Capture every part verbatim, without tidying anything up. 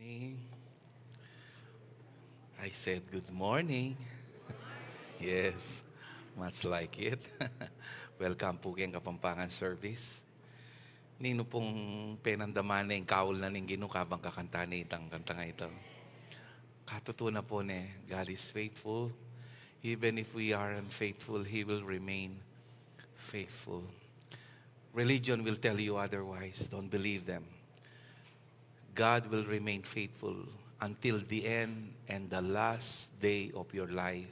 Morning. I said, "Good morning." Yes, much like it. Welcome pu keng Kapampangan service. Ninu pung penandaman ne ing kaul na ning Ginu kabang kakanta ne itang kantang ito? Katutu na pu ne, God is faithful. Even if we are unfaithful, He will remain faithful. Religion will tell you otherwise. Don't believe them. God will remain faithful until the end and the last day of your life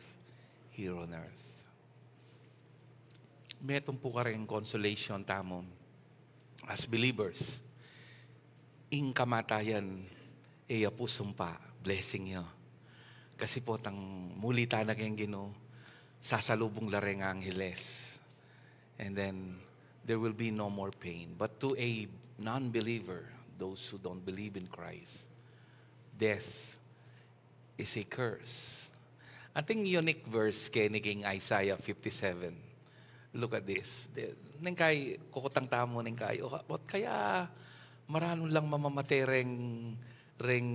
here on earth. Metung pu kareng consolation tamu as believers. Ing kamatayan, e ya pu sumpa, blessing ya. Kasi potang muli tana keng Ginu, sasalubung la reng angheles. And then, there will be no more pain. But to a non-believer, those who don't believe in Christ, death is a curse. Atin unique verse keni king Isaiah fifty-seven. Look at this. De, neng kai, kukutang tamu neng kai, o, ba't kaya maranun lang mamamate reng, reng,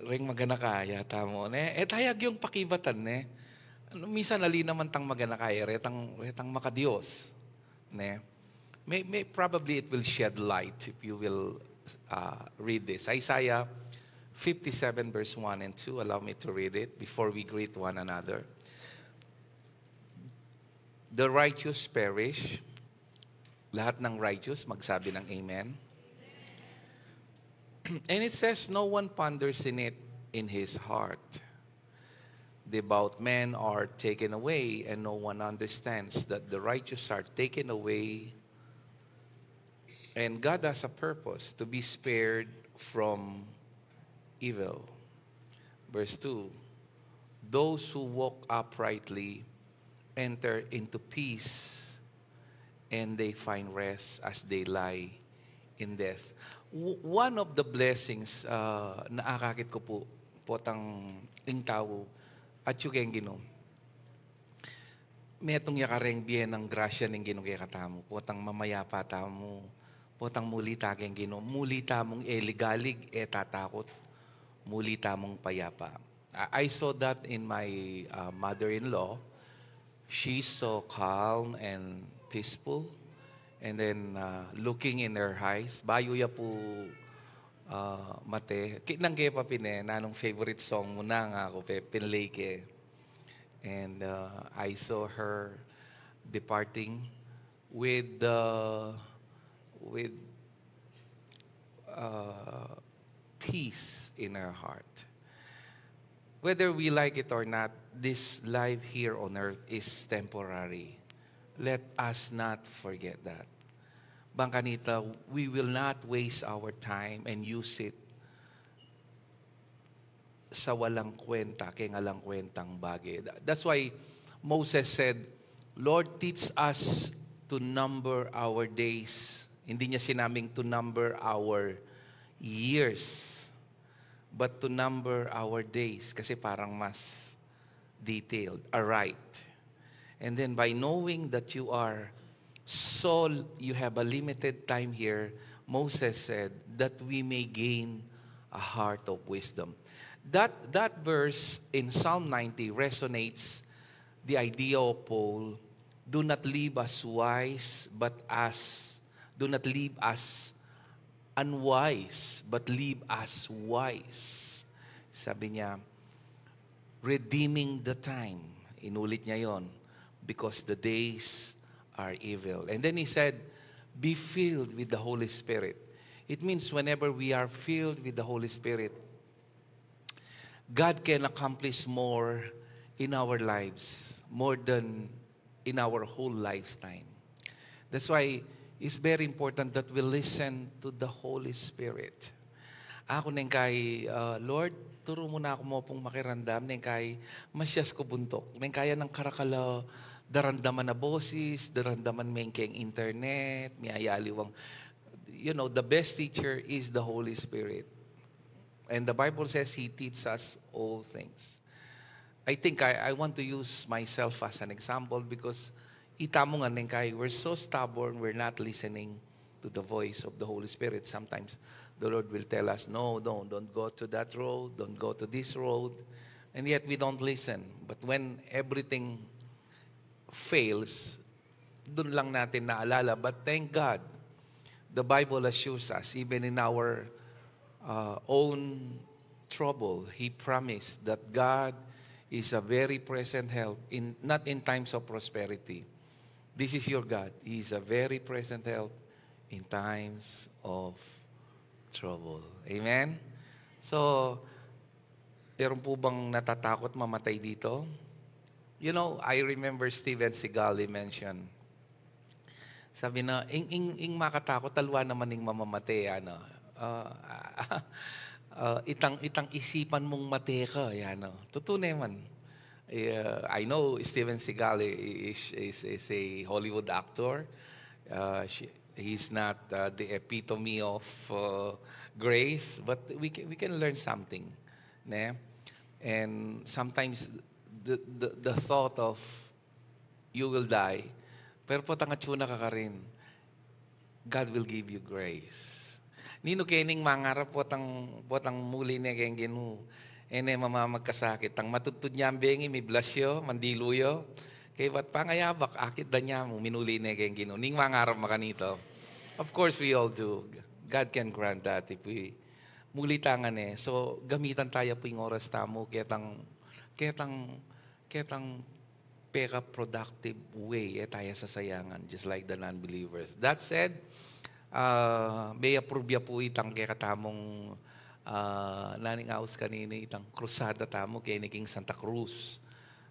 reng maganaka, ya tamu, ne? E taya agyung pakibatan, ne? Ano, minsan ali naman tang maganaka, e, retang, retang makadios, ne? May, may, probably it will shed light if you will, uh, read this. Isaiah fifty-seven verse one and two. Allow me to read it before we greet one another. "The righteous perish." Lahat ng righteous, magsabi ng amen. And it says, "No one ponders in it in his heart." Devout men are taken away, and no one understands that the righteous are taken away. And God has a purpose to be spared from evil. Verse two, "Those who walk uprightly enter into peace, and they find rest as they lie in death." W-, one of the blessings, uh, na akakit ku pu, potang ing tau atyu keng Ginu, metung ya kareng bie nang grasya ning Ginu kekatamu, potang mamayapa tamu, potang muli ta keng Ginu, muli tamung e ligalig, e tatakut, muli tamung payapa. I, I saw that in my, uh, mother-in-law. She's so calm and peaceful. And then, uh, looking in her eyes, bayu ya pu, uh, mate, kinang ke pa pin e, "Nanung favorite song mu na?" ngana ku, pe, pinlay ke. And, uh, I saw her departing with, uh, with, uh, peace in her heart. Whether we like it or not, this life here on earth is temporary. Let us not forget that. Bang kanita, we will not waste our time and use it sa walang kwenta, keng alang kwentang bage. Tha-, that's why Moses said, "Lord, teach us to number our days." Hindi niya sinabing to number our years, but to number our days. Kasi parang mas detailed, aright. And then by knowing that you are so, you have a limited time here, Moses said, "That we may gain a heart of wisdom." That, that verse in Psalm ninety resonates the idea of Paul, "Do not live as wise, but as, do not live as unwise, but live as wise." Sabi niya, "Redeeming the time." Inulit niya yon, "because the days are evil." And then he said, "Be filled with the Holy Spirit." It means whenever we are filled with the Holy Spirit, God can accomplish more in our lives, more than in our whole lifetime. That's why it's very important that we listen to the Holy Spirit. Aku neng kai, uh, "Lord, turu mu na aku mo pung makiramdam," neng kai, "Masyas ku buntuk." Neng kai, nang karakal a daramdaman a bosis, daramdaman me keng internet, miyayaliwang, you know, the best teacher is the Holy Spirit. And the Bible says He teaches us all things. I think I, I want to use myself as an example because itamu nga neng kai, we're so stubborn, we're not listening to the voice of the Holy Spirit. Sometimes the Lord will tell us, "No, don't, don't go to that road, don't go to this road." And yet we don't listen. But when everything fails, dun lang natin naalala. But thank God, the Bible assures us, even in our uh, own trouble, He promised that God is a very present help, in, not in times of prosperity. This is your God. He is a very present help in times of trouble. Amen? So, meron po bang natatakot mamatay dito? You know, I remember Steven Seagal, he mentioned, sabi na, "Ing, ing, ing makatakot, talwa naman ing mamamatay, ano." Ah, ah, itang, itang isipan mung mate ka, yan, no? Tutu naman. Yeah, I know Steven Seagal i- is, is, is a Hollywood actor. Uh, she, he's not uh, the epitome of uh, grace, but we can, we can learn something, ne? And sometimes the, the, the thought of you will die, pero potang atsuna ka karin, God will give you grace. Ninu kening mangarap potang, potang muli ne keng Ginu, e ne mamamagkasakit, tang matudtud nyang bengi, miblasyo, mandiluyo, kaybat pangayabak, akit da nya mu, minuli ne keng Ginu. Ning mangarap makanito. Of course, we all do. God can grant that if we muli tangane. So, gamitan taya pu ing oras tamu, ketang, ketang, ketang peka productive way, e taya sasayangan, just like the non-believers. That said, uh, may approve ya pu itang kekatamung uh, naning aus kanini, itang krusada tamu keni king Santa Cruz.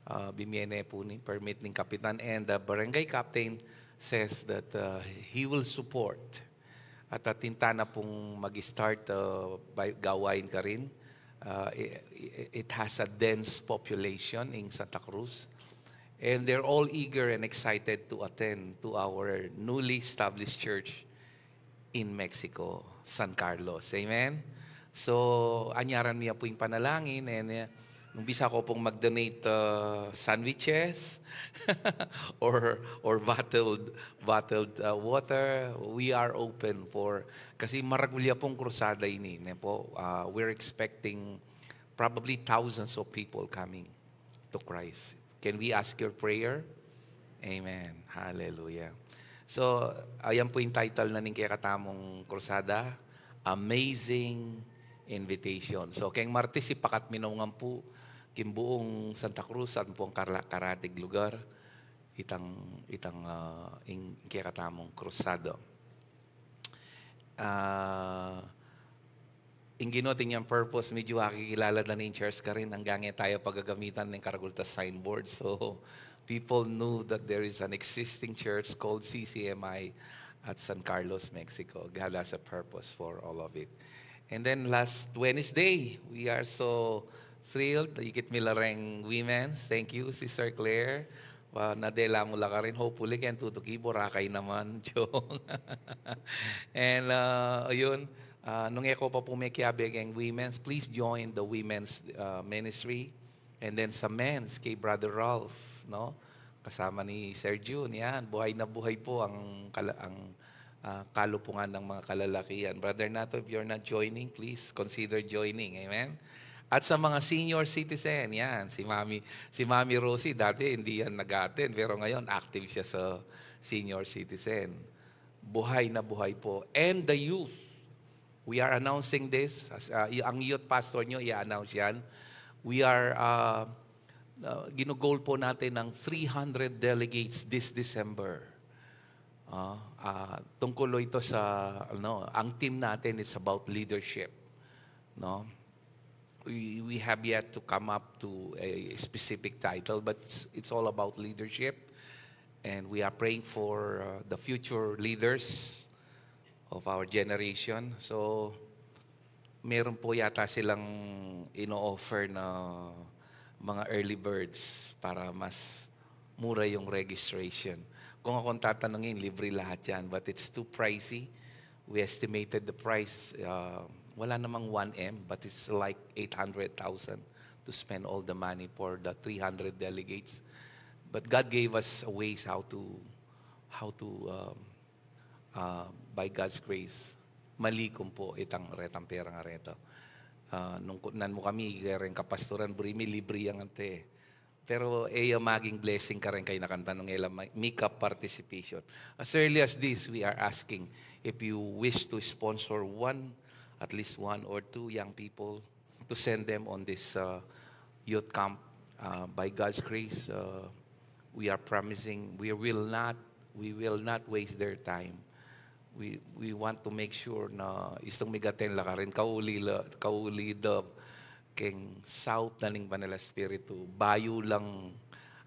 Uh, bimie ne pu ning permit ning kapitan, and the barangay captain says that uh, he will support. At atin tana pung mag-start uh, by gawain karin. Uh, it, it has a dense population in Santa Cruz. And they're all eager and excited to attend to our newly established church in Mexico, San Carlos. Amen? So, anyaran mi pu ing panalangin, and uh, nung bisa ko pung mag-donate uh, sandwiches or or bottled bottled uh, water, we are open for, kasi maragul ya pung krusada ini, ne po? Uh, we're expecting probably thousands of people coming to Christ. Can we ask your prayer? Amen. Hallelujah. So, ayan pu ing title na ning kekatamung krusada, Amazing Invitation. So, keng Martes, ipakat mi naman pu king buung Santa Cruz at buung kara-, karatig lugar, itang, itang uh, ing kekatamung krusada. Uh, Ing Ginu, atin yang purpose, medyu akikilala da ning church karin, anggang e taya pagagamitan ning karagul ta signboard. So, people knew that there is an existing church called C C M I at San Carlos, Mexico. God has a purpose for all of it. And then last Wednesday, we are so thrilled. Ikit mi la reng women's. Thank you, Sister Claire. Wa, nadela mu la karin. Hopefully, keng tutuki, Boracay naman. Joke. And, uh, ayun, uh, nung e ko pa pu mekiabe keng women's, please join the women's uh, ministry. And then sa men's, kay Brother Ralph, no? Kasama ni Sir Jun, yan. Buhay na buhay po ang, kala- ang ah, kalupungan ng mga kalalakihan. Brother Nato, if you're not joining, please consider joining. Amen? At sa mga senior citizen, yan, si Mami, si Mami Rosie, dati hindi yan nag-attend, pero ngayon active siya sa senior citizen. Buhay na buhay po. And the youth, we are announcing this. As, ah, y- ang youth pastor nyo, i-announce yan. We are, uh, uh, ginugol po natin ng three hundred delegates this December. Ah, ah, tungkol ito sa, ano, ang theme natin is about leadership, no? We, we have yet to come up to a specific title, but it's, it's all about leadership. And we are praying for uh, the future leaders of our generation. So, meron po yata silang ino-offer na mga early birds para mas mura yung registration. Kung akong tatanungin, libre lahat yan, but it's too pricey. We estimated the price, uh, wala namang one M, but it's like eight hundred thousand to spend all the money for the three hundred delegates. But God gave us ways how to, how to um, uh, by God's grace, malikum pu itang retang pera a reta. Ah, nung kutnan mu kami kareng kapasturan, buri mi libre yang ante. Pero e ya maging blessing kareng kayanakan ta nung e la ma-, make up participation. As early as this, we are asking if you wish to sponsor one, at least one or two young people to send them on this, uh, youth camp. Uh, by God's grace, uh, we are promising we will not, we will not waste their time. We, we want to make sure na istung mig-attend la karin, kauli la, kauli da keng saup na ning Banal a Espiritu, bayu lang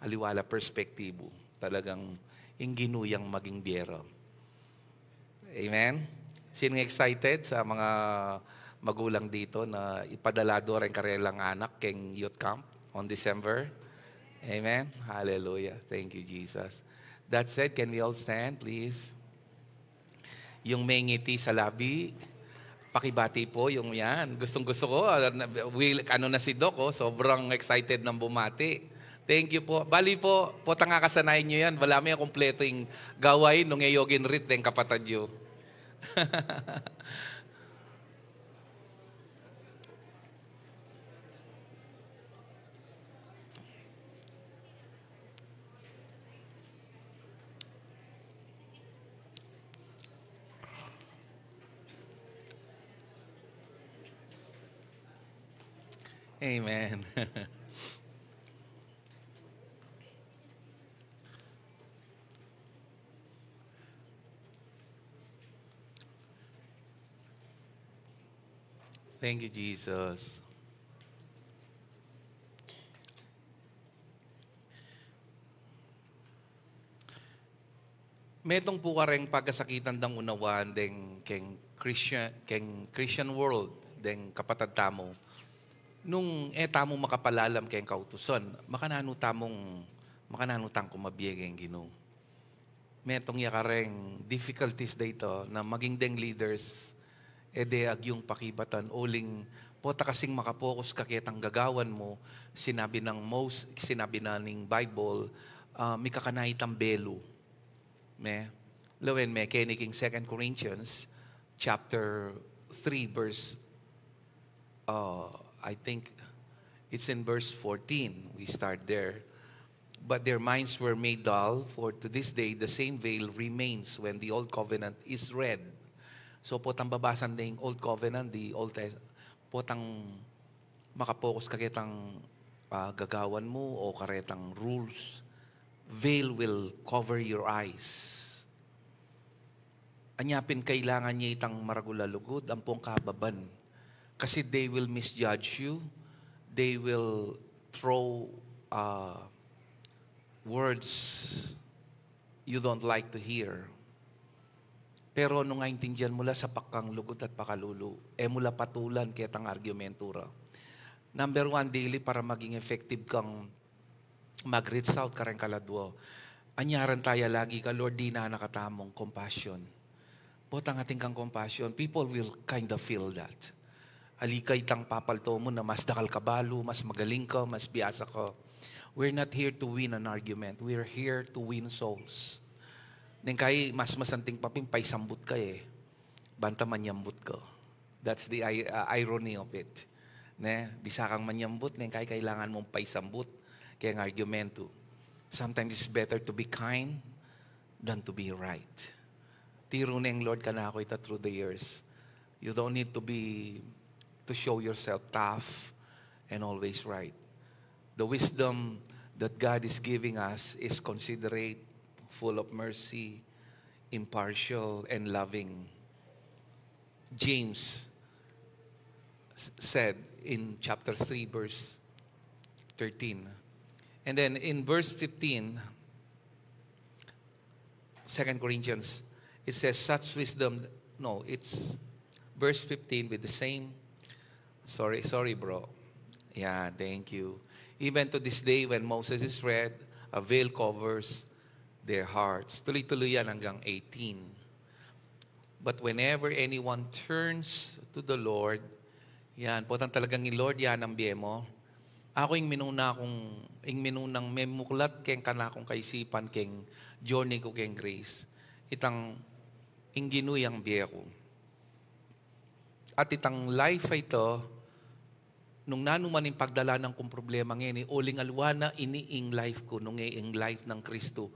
aliwa la perspektibu. Talagang ing Ginu yang maging biyera. Amen? Sinong excited sa mga magulang dito na ipadala do reng karelang anak keng youth camp on December? Amen? Hallelujah. Thank you, Jesus. That said, can we all stand, please? Yung may ngiti sa labi, pakibati po yung yan. Gustong-gusto ko, ah, na, will, ano na si Doc, oh, sobrang excited ng bumati. Thank you po. Bali po, potang akasanayan nyo yan. Wala mo yung kompleto yung gawain nung e yo ginrit deng kapatad yo. Amen. Thank you, Jesus. Metung pu kareng pagkasakitan dang unawaan deng keng Christian, keng Christian world, deng kapatad tamu. Nung e tamu makapalalam keng kautusan, makananu tamung, makananu tang kumabie keng Ginu. Metung ya kareng difficulties da ito na maging deng leaders, e de agyung pakibatan, uling pota kasing makapokus ka ketang gagawan mu, sinabi nang Mos-, sinabi na ning Bible, ah, mikakanay tang belu. Me, lawen me, keni king Second Corinthians chapter three, verse, uh, I think it's in verse fourteen. We start there. "But their minds were made dull, for to this day the same veil remains when the old covenant is read." So, potang babasan deng Old Covenant, the Old Test-, potang makapokus ka ketang, ah, gagawan mu o karetang rules, veil will cover your eyes. Anya pin kailangan ye itang maragul a lugud, ampong kababan. Kasi they will misjudge you. They will throw, uh, words you don't like to hear. Pero nung aintindian mu la, sapak kang lugud at pakalulu, e mu la patulan ketang argumentu ra. Number one, dili para maging effective kang mag-reach out kareng kaladwa. Anyaran taya lagi ka, Lord, dinan na katamung compassion. Potang atin kang compassion, people will kinda feel that. Ali ka itang papalto mu na mas dakal ka balu, mas magaling ka, mas biasa ka. We're not here to win an argument. We're here to win souls. Neng kai mas masanting pa pin paisambut ka e. Banta manyambut ka. That's the i-, uh, irony of it. Ne? Bisa kang manyambut, neng kai kailangan mung paisambut keng argumentu. Sometimes it's better to be kind than to be right. Tiru neng Lord kanaku ita through the years. You don't need to be, to show yourself tough and always right. The wisdom that God is giving us is considerate, full of mercy, impartial, and loving. James s-, said in chapter three, verse thirteen. And then in verse fifteen, Second Corinthians, it says, "Such wisdom," no, it's verse fifteen with the same, sorry, sorry, bro. Yeah, thank you. "Even to this day, when Moses is read, a veil covers their hearts." Tuloy-tuloy yan hanggang eighteen. "But whenever anyone turns to the Lord," yan, potang talagang ing Lord yan ang bie mo. Aku ing minuna kung, ing minunang memuklat keng kanakung kaisipan keng journey ku keng grace. Itang ing Ginu yang bie ku. At itang life a ita, nung nanu man ing pagdalanan kung problema ngeni, uling aliwa na ini ing life ku, nung e ing life nang Kristu.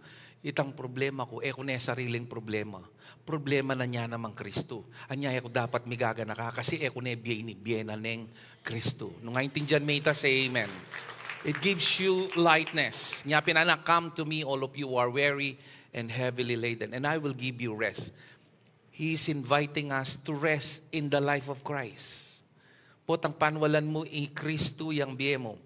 Itang problema ku, e ku ne sariling problema. Problema na nya namang Kristu. Anya e ku dapat migaganaka, kasi e ku ne bie ini, bie na neng Kristu. Nung aintindian me ita, say amen. It gives you lightness. Nya pin, "Come to me, all of you who are weary and heavily laden, and I will give you rest." He is inviting us to rest in the life of Christ. Potang panwalan mu i Kristu yang bie mu.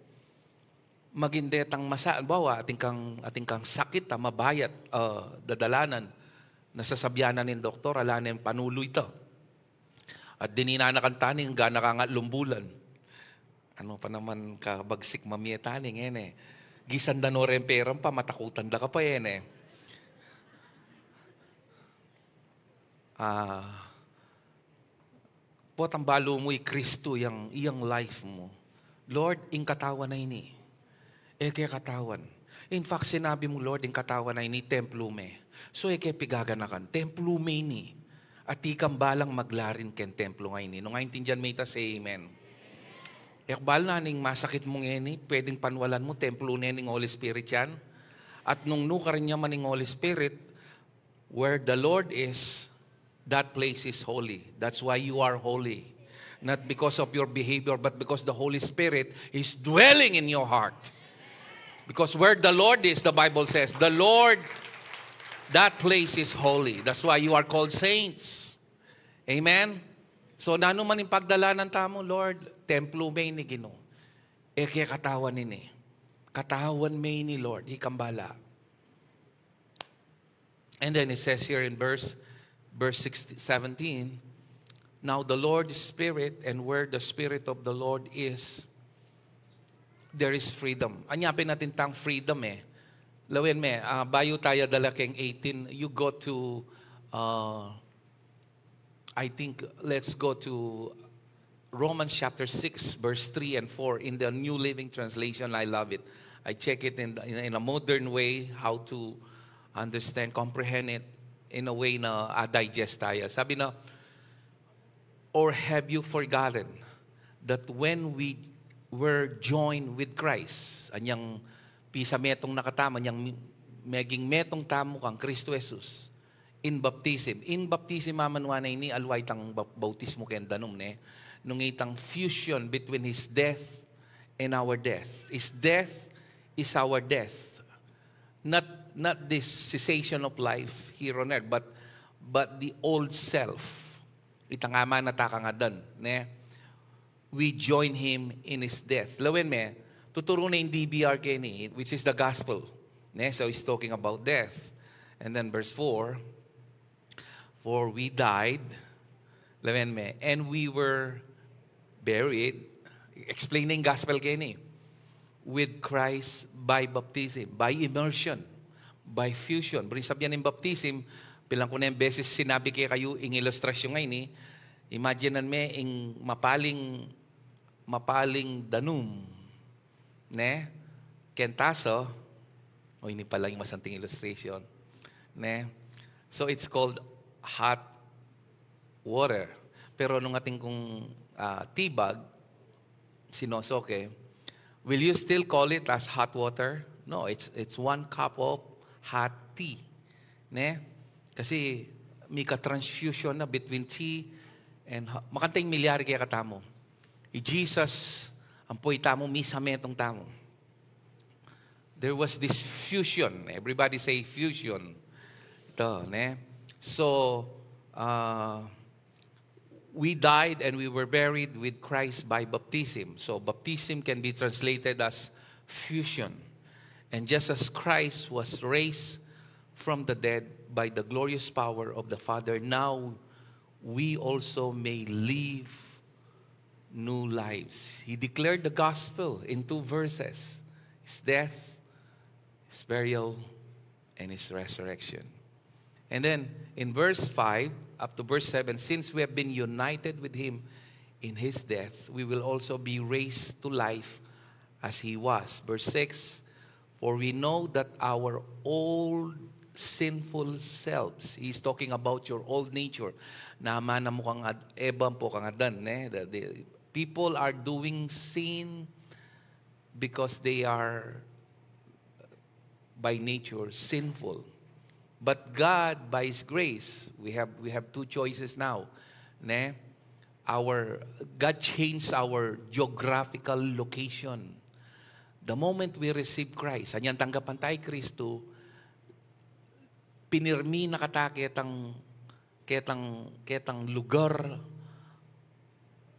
Maging detang masa, bawa atin kang, atin kang sakit a mabayat, ah, dadalanan, nasasabian na ning doktor, ala neng panulu ita. At dinan na kang tani, gana ka nga lumbulan. Ano pa naman kabagsik mamie tani ngeni? Gisan da no ring pera mu pa, matakutan da ka pa, e ne? Ah, potang balu mu i Kristu yang, yang life mu. "Lord, ing katawan a ini, e ke katawan. In fact, sinabi mu, Lord, ing katawan a ini templo me. So, e ke pigaganakan, templo me ini. At ikang balang maglarin keng templo a ini." Nung aintindian me ita, say amen. E ku balu na ning masakit mu ngeni, pwedeng panwalan mu templo ne ning Holy Spirit yan. At nung nukarin ya man ning Holy Spirit, where the Lord is, that place is holy. That's why you are holy. Not because of your behavior, but because the Holy Spirit is dwelling in your heart. Because where the Lord is, the Bible says, the Lord, that place is holy. That's why you are called saints. Amen? So, nanu man ing pagdalanan tamu, "Lord, templo me ini, Ginu. E ke katawan ini. Katawan me ini, Lord. Ikang bala." And then it says here in verse, verse sixteen, seventeen, "Now the Lord is Spirit, and where the Spirit of the Lord is, there is freedom." Anya pin atin tang freedom, e. Lawen me, ah, bayu taya dala keng eighteen, you go to, ah, I think, let's go to Romans chapter six, verse three and four in the New Living Translation. I love it. I check it in, in, in a modern way, how to understand, comprehend it in a way na, ah, digest taya. Sabi na, "Or have you forgotten that when we were joined with Christ," anyang pisametung na katamu, anyang mi-, meging metung tamu kang Kristu Jesus, in baptism. In baptism, mamanwa na ini, aliwa itang bap-, bautismo keng danum, ne? Nung itang fusion between His death and our death. His death is our death. Not, not this cessation of life here on earth, but, but the old self. Itang ama na ta kang Adan, ne? We join him in his death. Lawen me, tuturu na ing D B R keni, which is the gospel. Ne? So he's talking about death. And then verse four, "For we died," lawen me, "and we were buried." Explaining gospel keni. "With Christ by baptism," by immersion, by fusion. Buri sabyan ing baptism, pilan ku neng beses sinabi kekayu ing ilustrasyun a ini, imagine me ing mapaling, mapaling danum, ne? Keng taso, o, ini pala ing masanting illustration, ne? So, it's called hot water. Pero nung atin kung, ah, tea bag, sinosoke, will you still call it as hot water? No, it's, it's one cup of hot tea. Ne? Kasi mika-transfusion na between tea and hot. Makanting milyari kaya katamu. I Jesus, ampo itamu, misametung tamu. There was this fusion. Everybody say fusion. Ito, ne? So, uh, we died and we were buried with Christ by baptism. So, baptism can be translated as fusion. And just as Christ was raised from the dead by the glorious power of the Father, now we also may live new lives. He declared the gospel in two verses: his death, his burial, and his resurrection. And then in verse five up to verse seven, "Since we have been united with him in his death, we will also be raised to life as he was." Verse six, "For we know that our old sinful selves. He's talking about your old nature. Namana mu kang Ad-, Eva ampo kang Adan, ne? The, the people are doing sin because they are by nature sinful. But God, by His grace, we have, we have two choices now, ne? Our, God changed our geographical location. The moment we receive Christ, anyang tanggapan tayu i Kristo, pinirmi na kata ketang, ketang, ketang lugar.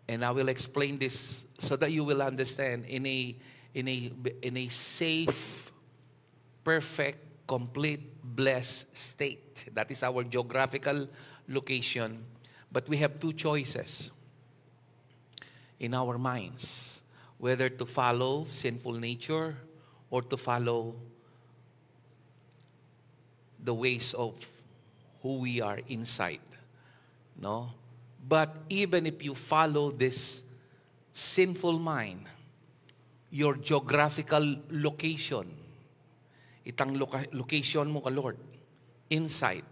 And I will explain this so that you will understand in a, in a, in a safe, perfect, complete, blessed state. That is our geographical location. But we have two choices in our minds, whether to follow sinful nature or to follow the ways of who we are inside, no? But even if you follow this sinful mind, your geographical location, itang loca-, location mu ka Lord, inside,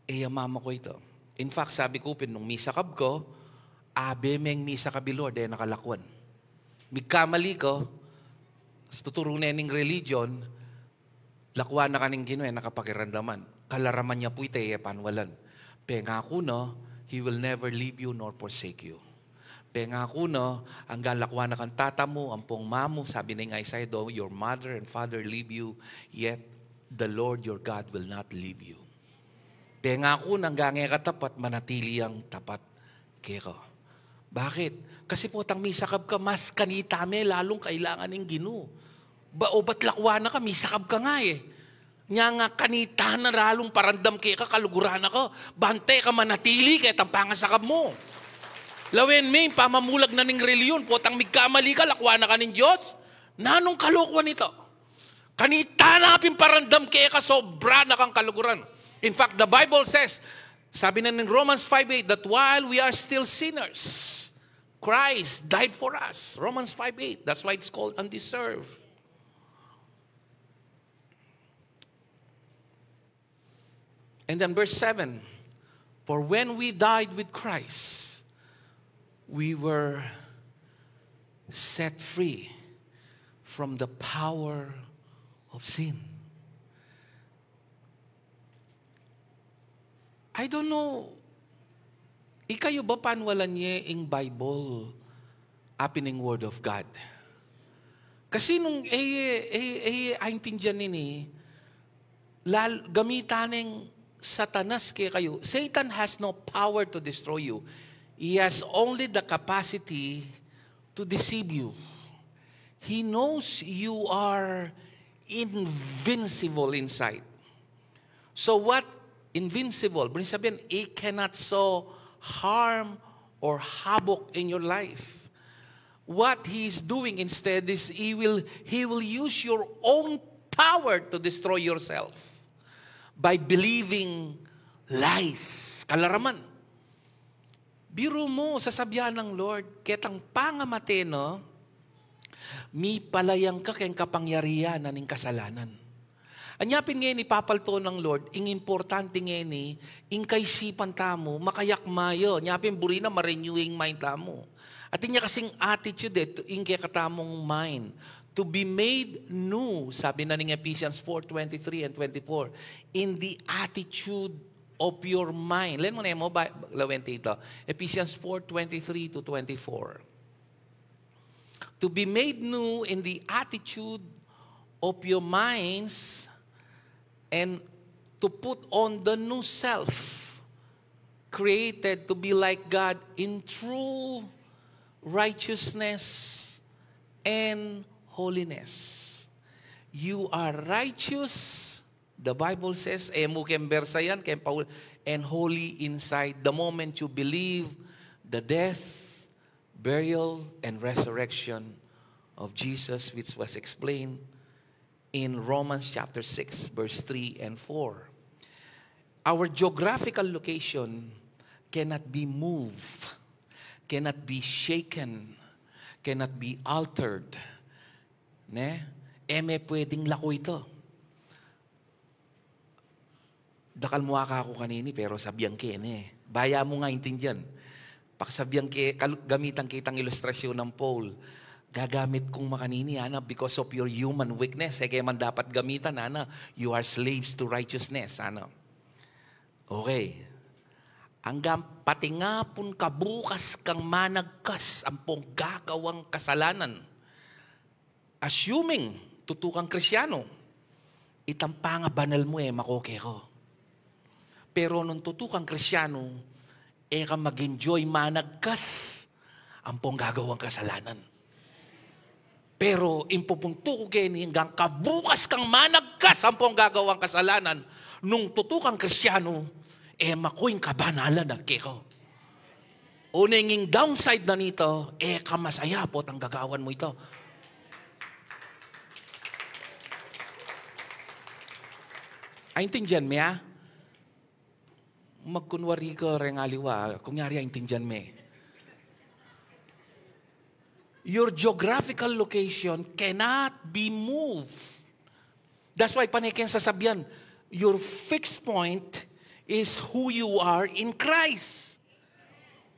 e ya mamaku ita. In fact, sabi ku pin, nung misakab ka, abe meng misakab i Lord, e na ka lakwan. Migkamali ka, s-, tuturu ne ning religion, lakwan na ka ning Ginu, e na ka pakiramdaman. Kalaraman ya pu ita, e ya panwalan. Pengaku na, He will never leave you nor forsake you. Pengaku na, anggang lakwan na kang tata mu, ampong mama mu, sabi na ning Isaiah, "Though your mother and father leave you, yet the Lord your God will not leave you." Pengaku na, anggang e ka tapat, manatili yang tapat keka. Bakit? Kasi potang misakab ka, mas kanita me lalung kailangan ning Ginu. Ba, o ba't lakwan na ka, misakab ka nga e. Nya nga kanita na lalung paramdam keka, kaluguran na ka, bang e ka manatili ketang pangasakab mu. Lawen me ing pamamulag na ning relihiyon, potang migkamali ka, lakwan na ka ning Dios. Nanung kalokuan ita? Kanita na pin paramdam keka, sobra na kang kaluguran. In fact, the Bible says, sabi na ning Romans five eight, that while we are still sinners, Christ died for us. Romans five eight. That's why it's called undeserved. And then verse seven, "For when we died with Christ, we were set free from the power of sin." I don't know, ikayu ba panwalan ye ing Bible, apin ing Word of God? Kasi nung e, e, e, aintindian ini, lal-, gamitan neng Satanas kekayu. Satan has no power to destroy you. He has only the capacity to deceive you. He knows you are invincible inside. So what invincible? Ibig sabihin, he cannot sow harm or havoc in your life. What he is doing instead is he will, he will use your own power to destroy yourself by believing lies. Kalaraman. Biru mu, sasabian nang Lord, ketang pangamate na, mipalayang ka keng kapangyarian na ning kasalanan. Anya pin ngeni papalto nang Lord, ing importante ngeni, ing kaisipan tamu, makayakma ya. Anya pin buri na ma-renew ing mind tamu. Atin ya kasing attitude e, ing kekatamung mind. To be made new, sabi na ning Ephesians four twenty-three and twenty-four, in the attitude of your mind. Len mu ne mu, ba, lawen te ita. Ephesians four twenty-three to twenty-four. To be made new in the attitude of your minds and to put on the new self, created to be like God in true righteousness and holiness. You are righteous, the Bible says, e mu keng bersa yan, keng Paul, and holy inside the moment you believe the death, burial, and resurrection of Jesus, which was explained in Romans chapter six, verse three and four. Our geographical location cannot be moved, cannot be shaken, cannot be altered. Ne? E me pwedeng laku ita. Dakal mu akaku kanini, pero sabian ke ne. Baya mu nga intindian. Pakasabian ke, kalu-, gamitan kitang ilustrasyun nang Paul. Gagamit kung makanini, ana, because of your human weakness. E ke man dapat gamitan, ana, you are slaves to righteousness, ana. Okay. Anggang pati nga pun kabukas kang managkas ampong gagawang kasalanan. Assuming tutu kang Kristianu, itang pangabanal mu e mako keko. Pero nung tutu kang Kristianu, e ka mag-enjoy managkas ampong gagawang kasalanan. Pero ing pupuntu ku keni, anggang kabukas kang managkas ampong gagawang kasalanan, nung tutu kang Kristianu, e mako ing kabanalan na keko. O neng ing downside na nito, e ka masaya potang gagawan mu ito. Aintindian me, a? Magkunwari ka reng aliwa, kunyari aintindian me. Your geographical location cannot be moved. That's why pane keng sasabian, your fixed point is who you are in Christ.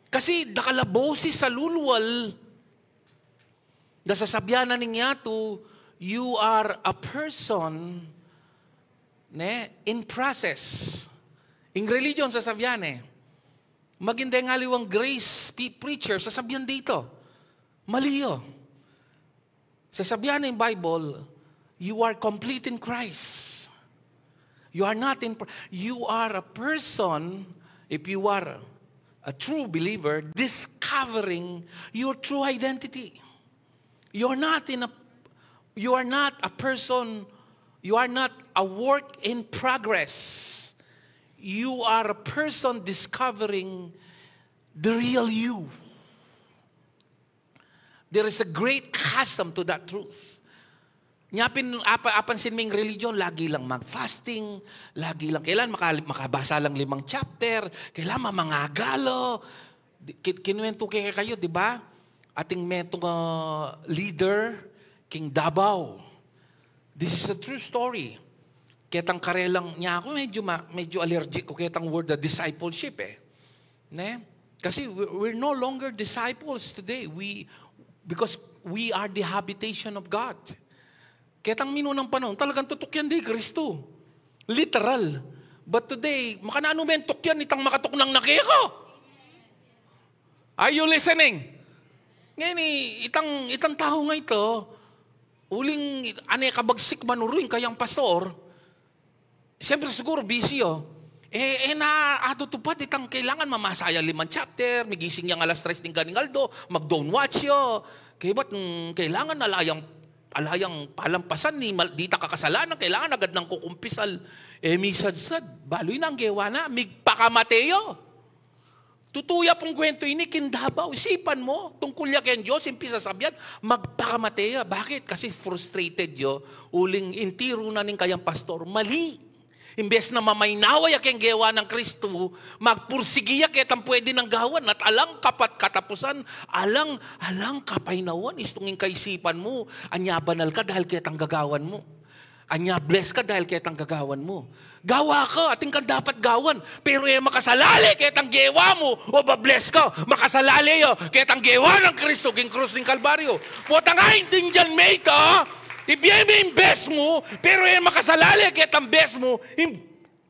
Kasi dakal a bosis a lulwal, da sasabian na ning yatu, you are a person, ne, in process. Ing religion sasabian e. Maging deng aliwang grace pe-, preacher, sasabian dito. Mali yu. Sasabian ning Bible, you are complete in Christ. You are not in, you are a person, if you are a true believer, discovering your true identity. You're not in a, you are not a person, you are not a work in progress. You are a person discovering the real you. There is a great chasm to that truth. Nya pin, apa-, apansin ming religion, lagi lang mag-fasting, lagi lang, kailan maka-, makabasa lang limang chapter, kailan mamangagalo. Di-, ki-, kinuwentu ke kayu, di ba? Atin metung, ah, leader, king Davao. This is a true story. Ketang karelang, nya aku medyo ma-, medyo allergic ku ketang word na discipleship e. Ne? Kasi we, we're no longer disciples today. We, because we are the habitation of God. Ketang minunang panahun, talagang tutukyan de i Kristu. Literal. But today, makananu me tukyan itang makatuknang na keka? Are you listening? Ngeni, itang, itang tau nga ito, uling ane kabagsik manuru ing kayang pastor, siyempre siguru busy, o. E, e na atutupad itang kailangan mamasa ya limang chapter, migising yang alas tres ning kaning aldo, mag-dawn watch ya. Kaybat, mm, kailangan ala yang, ala yang palampasan ni mal-, dita kakasalanan, kailangan agad nang kukumpisal. E, misadsad, balu ing gewa na, migpakamate ya. Tutu ya pung kwentu ini king Davao. Isipan mu, tungkul ya keng Dios, ing pisasabian, magpakamate ya. Bakit? Kasi frustrated ya. Uling intiru na ning kayang pastor, mali. Imbes na mamaynawa ya keng gewa nang Kristu, magpursigi ya ketang pwede nang gawan, at alang kapat-, katapusan, alang, alang kapainawan, istung ing kaisipan mu, anya banal ka dahil ketang gagawan mu. Anya bless ka dahil ketang gagawan mu. Gawa ka, atin kang dapat gawan, pero e makasalale ketang gewa mu, o ba-bless ka, makasalale ya ketang gewa nang Kristu king krus ning Kalbaryo. Potang aintindian me ita, ibie me ing best mu, pero e makasalale ketang best mu, ing,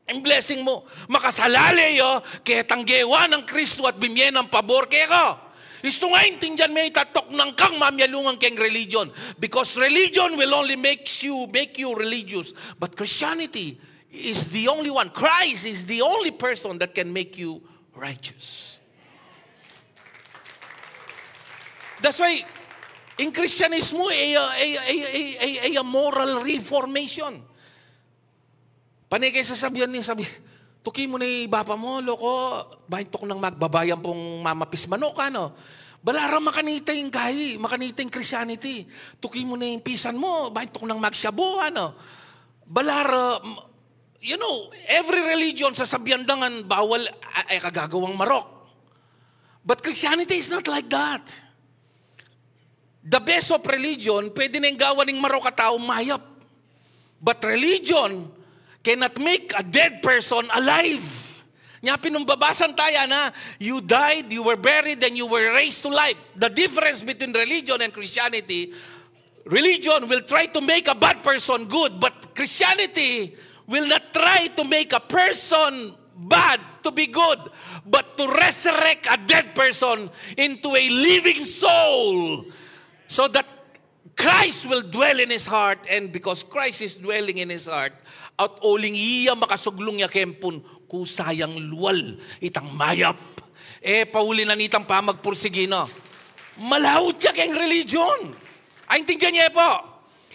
ing blessing mu. Makasalale ya ketang gewa nang Kristu at bimie nang pabor keka. Istung aintindian me ita, tuknang kang mamialungan keng religion. Because religion will only makes you, make you religious. But Christianity is the only one. Christ is the only person that can make you righteous. That's why, ing Kristiyanismo, e, e, e, e, e, e, e moral reformation. Pane ke sasabian ni, sabi, tuki mu ne i bapa mu, loko, bayu tuknang magbabay ampong mamapis manok, ano? Balaru makanita ing gayi, makanita ing Christianity. Tuki mu ne ing pisan mu, bayu tuknang magshabu, ano? Balaru, m-, you know, every religion sasabian da ngan bawal, a-, e ka gagawang marok. But Christianity is not like that. The best of religion, pwede neng gawan ning marok a tau mayap. But religion cannot make a dead person alive. Nya pin nung babasa taya na, "You died, you were buried, and you were raised to life." The difference between religion and Christianity, religion will try to make a bad person good, but Christianity will not try to make a person bad to be good, but to resurrect a dead person into a living soul, so that Christ will dwell in his heart, and because Christ is dwelling in his heart, at uling iya makasuglung ya keng pun, kusa yang lual itang mayap. E pauli na nitang pamagpursigi na. Malaut ya keng religion. Aintindian ye pu?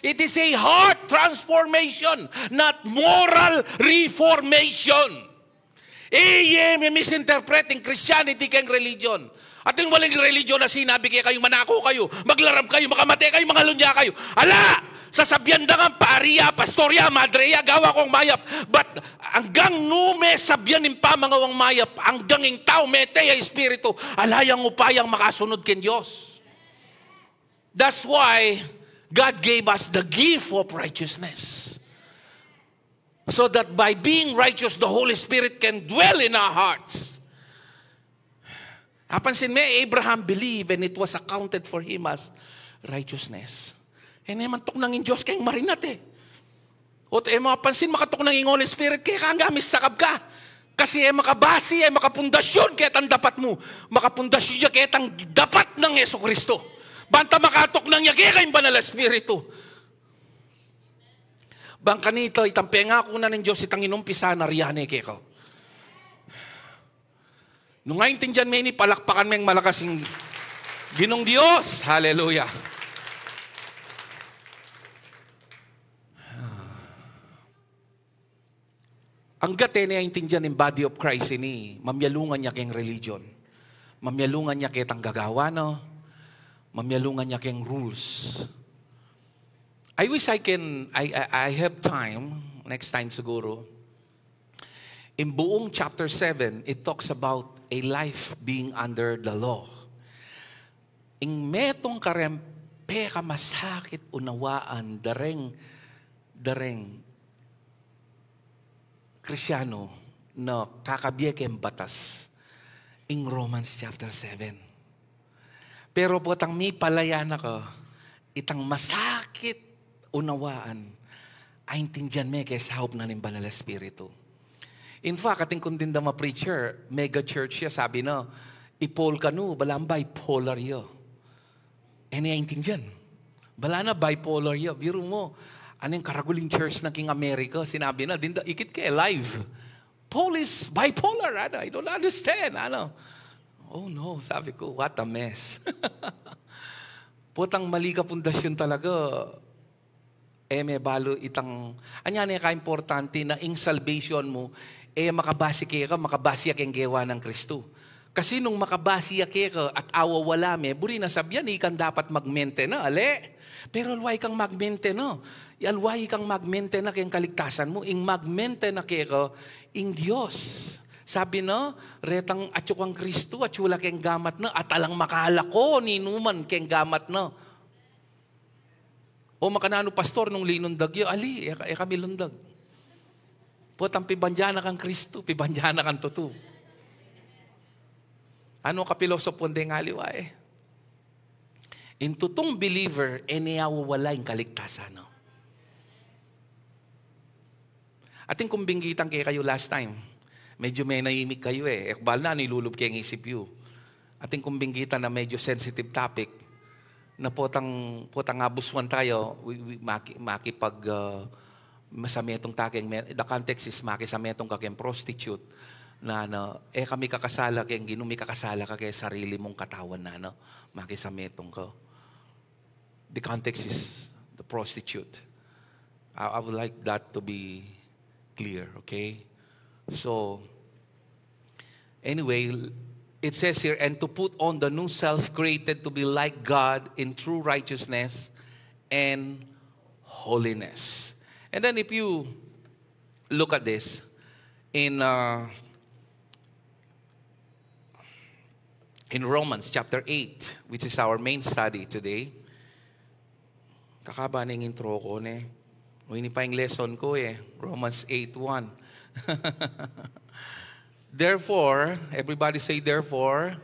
It is a heart transformation, not moral reformation. E, ye, me misinterpret ing Christianity keng religion. Atin walang religion na sinabi kekayu, "Manako kayu, maglarab kayu, makamate kayu, mangalunya kayu." Ala! Sasabian da ngan, "Pari ya, pastor ya, madre ya, gawa kong mayap." But anggang nu me sabian ing pamangawang mayap, anggang ing tau mete ya espiritu, ala yang upayang makasunud keng Dios. That's why God gave us the gift of righteousness. So that by being righteous, the Holy Spirit can dwell in our hearts. Apansin me, Abraham believed and it was accounted for him as righteousness. E ne man tuknang ing Dios keng marinat e. Ot e mapansin, makatuknang ing Holy Spirit keka anggang misakab ka. Kasi e makabasi, e makapundasyon ketang dapat mu. Makapundasyon ya ketang dapat nang Jesucristo. Banta makatuknang ya keka ing Banal a Espiritu. Bang kanita, itang pengaku na ning Dios, itang inumpisan na, rian ne keka. Nung aintindian me ini, palakpakan meng malakas ing Ginung Dios. Hallelujah. Anggat e ne aintindian ing body of Christ ini, mamialungan ya keng religion. Mamialungan ya ketang gagawa na. Mamialungan ya keng rules. I wish I can, I, I, I have time, next time siguro. In buong chapter seven, it talks about a life being under the law. Ing metung kareng pekamasakit unawaan, dareng, dareng Kristiano na kakabie keng batas, ing Romans chapter seven. Pero potang mipalaya na ka, itang masakit unawaan, aintindian me kesaup na ning Banal a Espiritu. In fact, atin kung dindam a preacher, mega church ya, sabi na, "I Paul kanu, balang bipolar ya." E ne aintindian. Bala na bipolar ya. Biru mu, anu ing karagul ing church na king America? Sinabi na, dinda, ikit ke live. "Paul is bipolar, ano? I don't understand, ano?" Oh no, sabi ku, what a mess. Potang mali ka pundasyon talaga, e me balu itang, anya ne ka importante na ing salvation mu, e makabasi keka, makabasi ya keng gewa nang Kristu. Kasi nung makabasi ya keka at awawala me, buri na sabian, ikang dapat magmentena, ale? Pero alwa ikang magmentena. Alwa ikang magmentena keng kaligtasan mu. Ing magmentena keka, ing Dios. Sabi na, retang atyu kang Kristu, atyu la keng gamat na, at alang makalako ninuman keng gamat na. O makananu, pastor, nung linundag ya, ali, e, e kami lundag. Potang pibandian na kang Kristu, pibandian na kang tutu. Anu ka pilosopo deng aliwa e? Ing tutung believer, e ne awawala ing kaligtasan na. Atin kung binggitan kekayu last time. Medyo menahimik kayu e. E ku balu na anu ilulub keng isip yu. Atin kung binggitan na medyo sensitive topic. Na potang, potang abuswan tayu, wi-, wi-, maki-, makipag, ah, masametung ta keng me-, the context is makisametung ka keng prostitute. Na, na, e kami kakasala keng Ginu, mikakasala ka keng sarili mung katawan na, no? Makisametung ka. The context is the prostitute. I, I would like that to be clear, okay? So, anyway, it says here, "And to put on the new self created to be like God in true righteousness and holiness." And then if you look at this, in, uh, in Romans chapter eight, which is our main study today. Kakaba ning intro ku, ne? O, ini pa ing lesson ku e, Romans eight one. Therefore, everybody say, "Therefore,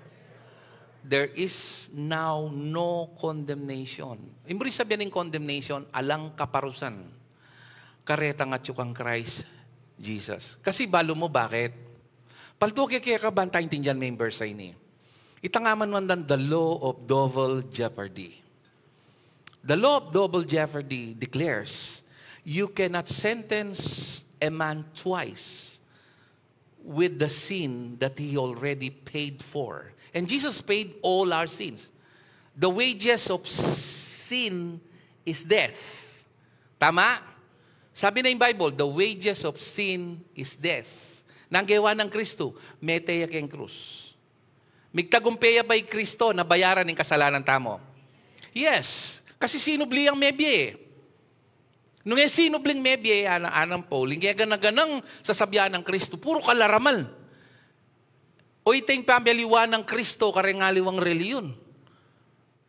there is now no condemnation." Ing buri sabyan ning condemnation, alang kaparusan karetang atyu kang Christ Jesus. Kasi balu mu, bakit? Paldo ke keka, ban ta intindian me ing verse a ini. Itang aman man dan the law of double jeopardy. The law of double jeopardy declares you cannot sentence a man twice with the sin that he already paid for. And Jesus paid all our sins. The wages of sin is death. Tama? Sabi na ing Bible, "The wages of sin is death." Nang gewa nang Kristu, mete ya keng krus. Migtagumpe ya ba i Kristo na bayaran ing kasalanan tamu? Yes. Kasi sinubli yang mebie. Nung e sinubling mebie, ana, anang Paul, ing e gana-ganang sasabyan nang Kristo, puru kalaramal. O, ita ing pamialiwa nang Kristo kareng aliwang relihiyon.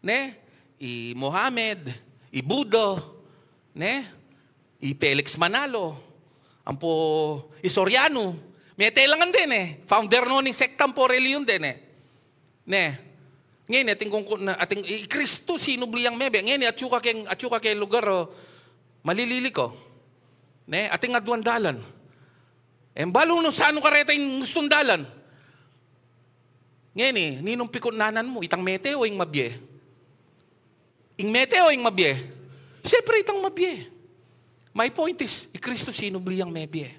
Ne? I Mohammed, i Buddha, ne? I Felix Manalo, ampo i Soriano, mete la ngan de, ne? Founder no ning sekta ampo relihiyon de, ne? Ne? Ngeni, ating kungku-, na, ating, i Kristu sinubli yang mebie. Ngeni, atyu ka keng, atyu ka keng lugar, o, malilili ka. Ne? Ating aduang dalan. E mu balu nung sanu kareta ing gustung dalan. Ngeni, ninung pikutnanan mu, itang mete o ing mabie? Ing mete o ing mabie? Siyempre, itang mabie. My point is, i Kristu sinubli yang mebie.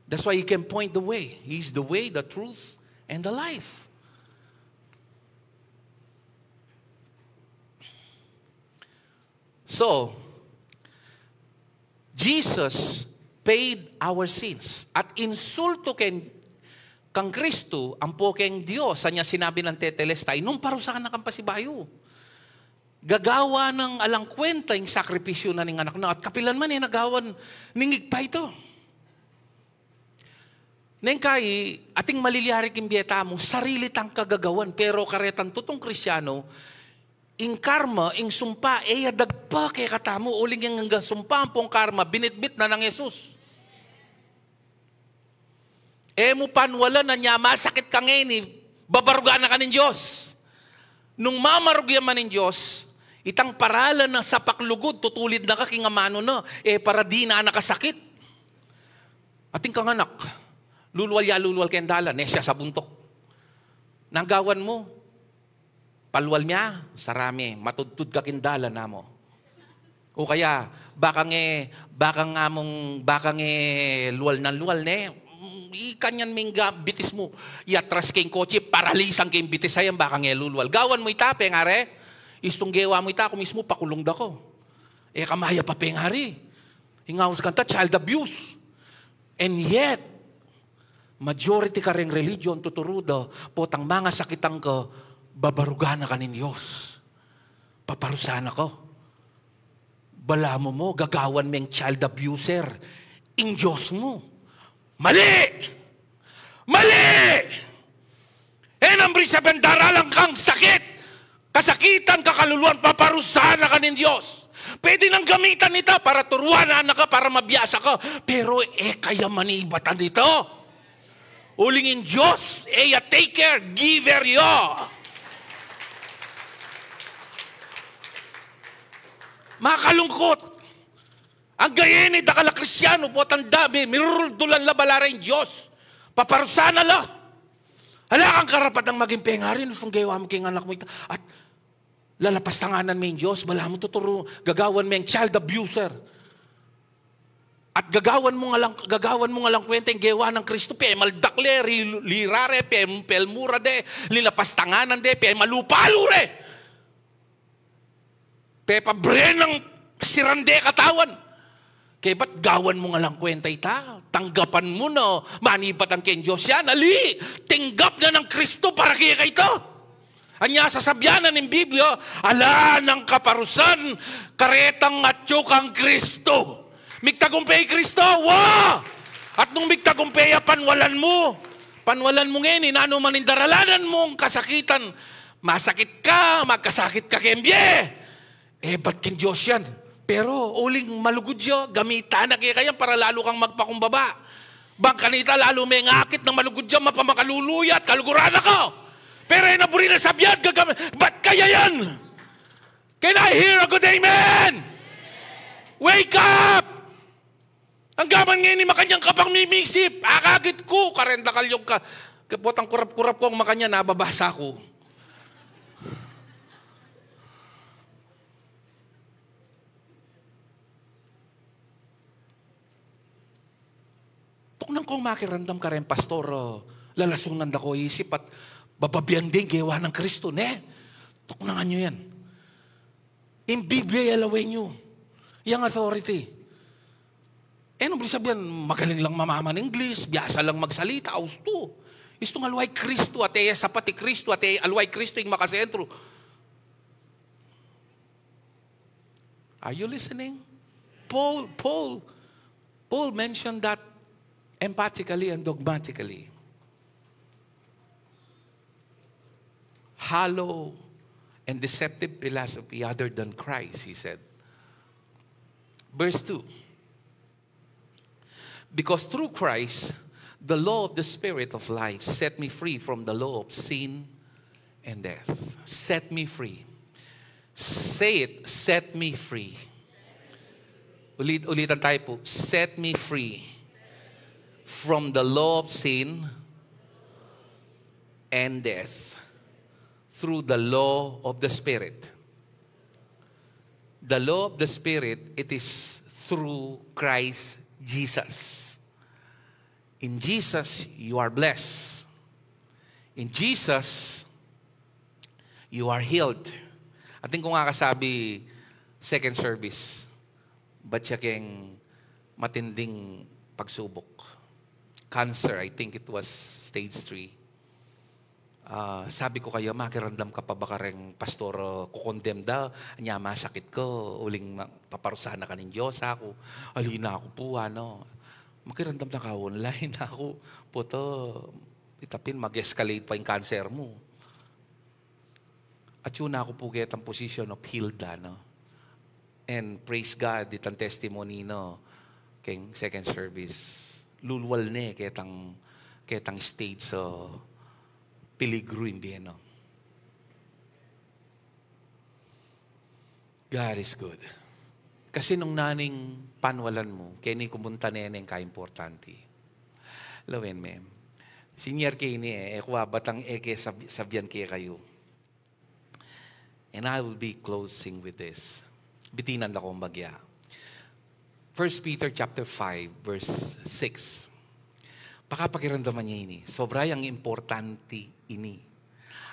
That's why he can point the way. He is the way, the truth, and the life. So, Jesus paid our sins. At insultu keng, kang Kristu, ampo keng Dios, anya sinabi nang Tetelestai, nung parusahan na kang pasibayu. Gagawan nang alang kwenta ing sakripisyu na ning anak na, at kapilan man e nagawan ning Ibpa ita. Neng kai, ating malilyari king bie tamu, sarili tang kagagawan, pero karetang tutung Kristiano, ing karma, ing sumpa, e ya dagpa kekatamu, uling ing anggang sumpa ampong karma, binitbit na nang Jesus. E mu panwalan, anya masakit ka ngeni, babarugan na ka ning Dios. Nung mamarug ya man ning Dios, itang paralan na sapaklugud, tutulid na ka king amanu na, e para dinan na kasakit. Ating kanganak, lulwal ya lulwal keng dalan, e siya sabuntuk. Nang gawan mu, palwal mia, sarami, matudtud ka king dalan, amu. O kaya, bakang e, bakang amung, bakang e luwal nang luwal, ne? Mm, ikanyan me ing ga-, bitis mu. Iatras ke ing kotse, paralisan ke ing bitis a yan, bakang e lulwal. Gawan mu ita, pengari? Istung gewa mu ita, aku mismu, pakulung da ku. E ka mayap a pengari. Ing aus kanta, child abuse. And yet, majority kareng religion, tuturu da, potang mangasakitan ka, babarugan na ka ning Dios. Paparusahan na ka. Balamu mu, gagawan meng child abuser ing Dios mu. Mali! Mali! E nang buri sabyan daralan kang sakit, kasakitan, kakaluluan, paparusahan na ka ning Dios. Pwede nang gamitan ita para turuan na ka, para mabiasa ka. Pero e kaya manibatan ita. Uling ing Dios, e ya taker, giver ya. Makalungkut. Anggang ini dakal a Kristiano, potang dami, miruruldulan la bala reng Dios. Paparusahan na la. Ala kang karapatang maging pengari, nung gewa mu king anak mu ita. At lalapastanganan me ing Dios, balamu tuturu, gagawan meng child abuser. At gagawan mung alang, gagawan mung alang kwenta ing gewa nang Kristu, pemaldak le, ri-, lira re, pe-, pelmu ra de, linapastanganan de, pemalupalu re. Pepabrenang sirande katawan. Kaybat gawan mung alang kwenta ita, tanggapan mu na, manibatan keng Dios ya, ali, tinggap na nang Kristu para keka ita. Anya sasabyan na ning Biblia, ala nang kaparusan karetang atyu kang Kristu. Migtagumpe i Kristu, wa! At nung migtagumpe ya, panwalan mu. Panwalan mu ngeni, nanu man ing daralanan mung kasakitan. Masakit ka, magkasakit ka keng bie. Eh, ba't king Diyos yan? Pero uling malugud ya, gamitan na kaya yan para lalo kang magpakumbaba. Bang kanita lalo mengakit nang malugud ya, mapamakalulu ya at kaluguran ako. Pero yan ang buri na sabihan, gagam-, ba't kaya yan? Can I hear a good amen? Wake up! Ang gaman ngayon ni makanyang kapang mimisip, akagit ku, karenda kalyong ka, kapot ang kurap-kurap kong makanya, nababasa ku. Tuknang kong makiramdam kareng pastor, o, lalasunan da ko isip at bababian ding gewa nang Kristo, ne? Tuknangan yu yan. Ing Biblia, yalawen yu. Yang authority. E, nung buri sabian, magaling lang mamaman English, biasa lang magsalita, austu. Istung alway Kristo, at e, sapat i Kristo, at e, alway Kristo ing makasentro. Are you listening? Paul, Paul, Paul mentioned that emphatically and dogmatically. Hollow and deceptive philosophy other than Christ, he said. Verse two. Because through Christ, the law of the Spirit of life set me free from the law of sin and death. Set me free. Say it, set me free. Ulit, ulitan tayo po. Set me free from the law of sin and death through the law of the Spirit. The law of the Spirit, it is through Christ Jesus. In Jesus, you are blessed. In Jesus, you are healed. Atin kung akasabi, second service, ba't siya keng matinding pagsubok? Cancer, I think it was stage three. Ah, sabi ku kaya, makiramdam ka pa ba kareng pastor, ah, kukondem da, anya masakit ka, uling ma-, paparusahan na ka ning Dios, aku. Ali na ku pu, ano. Makiramdam na ka online, aku. Puta, itapin, mag-escalate pa ing cancer mu. Atyu na ku pu ketang position of healed, ano. And praise God, itang testimony, no, keng second service. Lulwal ne ketang, ketang stage, so, peligro ing bie, no. God is good. Kasi nung nanung panwalan mu, keni kumunta ne neng kaimportante. Lawen me. Sinyer keni e, e ku abat ing e ke sab-, sabian kekayu. And I will be closing with this. Bitinan da kong bagya. First Peter chapter five, verse six. Pakapakiramdaman ye ini. Sobra yang importante ini.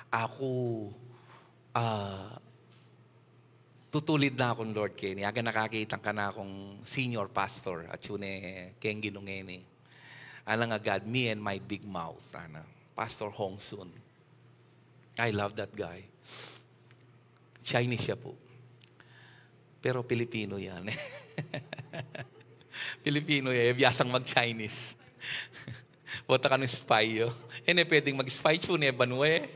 Aku, ah, tutulid na kung Lord keni. Aga nakakitang kanakung senior pastor, atyu ne keng Ginu ngeni. Alang agad, me and my big mouth, ana. Pastor Hong Sun. I love that guy. Chinese siya pu. Pero Pilipino yan. Pilipino yan, e biasang mag-Chinese. Bota ka ng spy, yo. E ne pwedeng mag-spy, tune, banwe.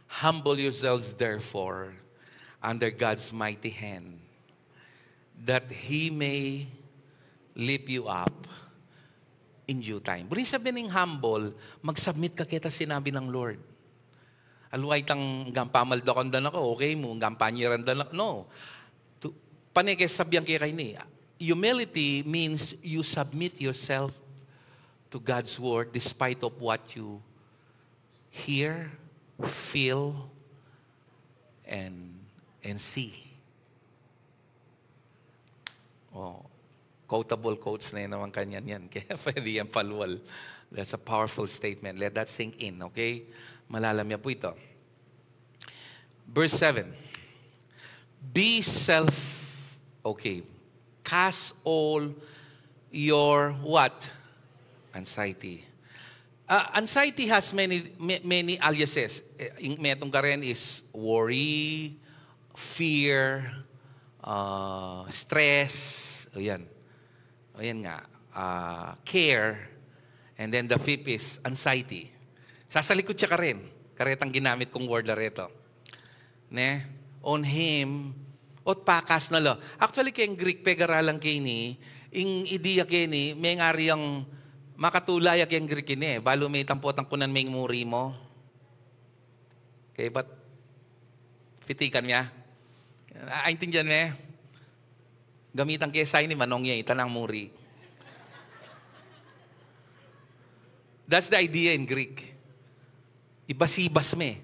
Humble yourselves, therefore, under God's mighty hand, that He may lift you up in due time. Buri sabian ning humble, mag-submit ka keta sinabi ng Lord. Aliwa itang nggang pamaldakan da na ka, okay mu, nggang panyeran da na ka. No. Tu-, pane ke sabian ke keni. Humility means you submit yourself to God's word despite of what you hear, feel, and, and see. Oh, quotable quotes na naman kanyan yan. Kaya pwede yan palwal. That's a powerful statement. Let that sink in, okay? Malalam ya pu ito. Verse seven. Be self, okay. Cast all your what? Anxiety. Uh, anxiety has many, ma-, many aliases. Eh, ing metung karen is worry, fear, uh, stress, o yan. O yan nga, uh, care, and then the fifth is anxiety. Sasalikut siya karen. Karetang ginamit kung word la reto. Ne? On him, ot pakas na la. Actually, keng Greek, pegaralan ke ini, ing idea ke ini, mengari yang makatula ya keng Greek ini, eh. Balu me tampo tang kunan meng muri mu. Okay, but pitikan ya. Aintindian me? Gamitan ke sa ini, manong ya, ita nang muri. That's the idea in Greek. Ibasibas me.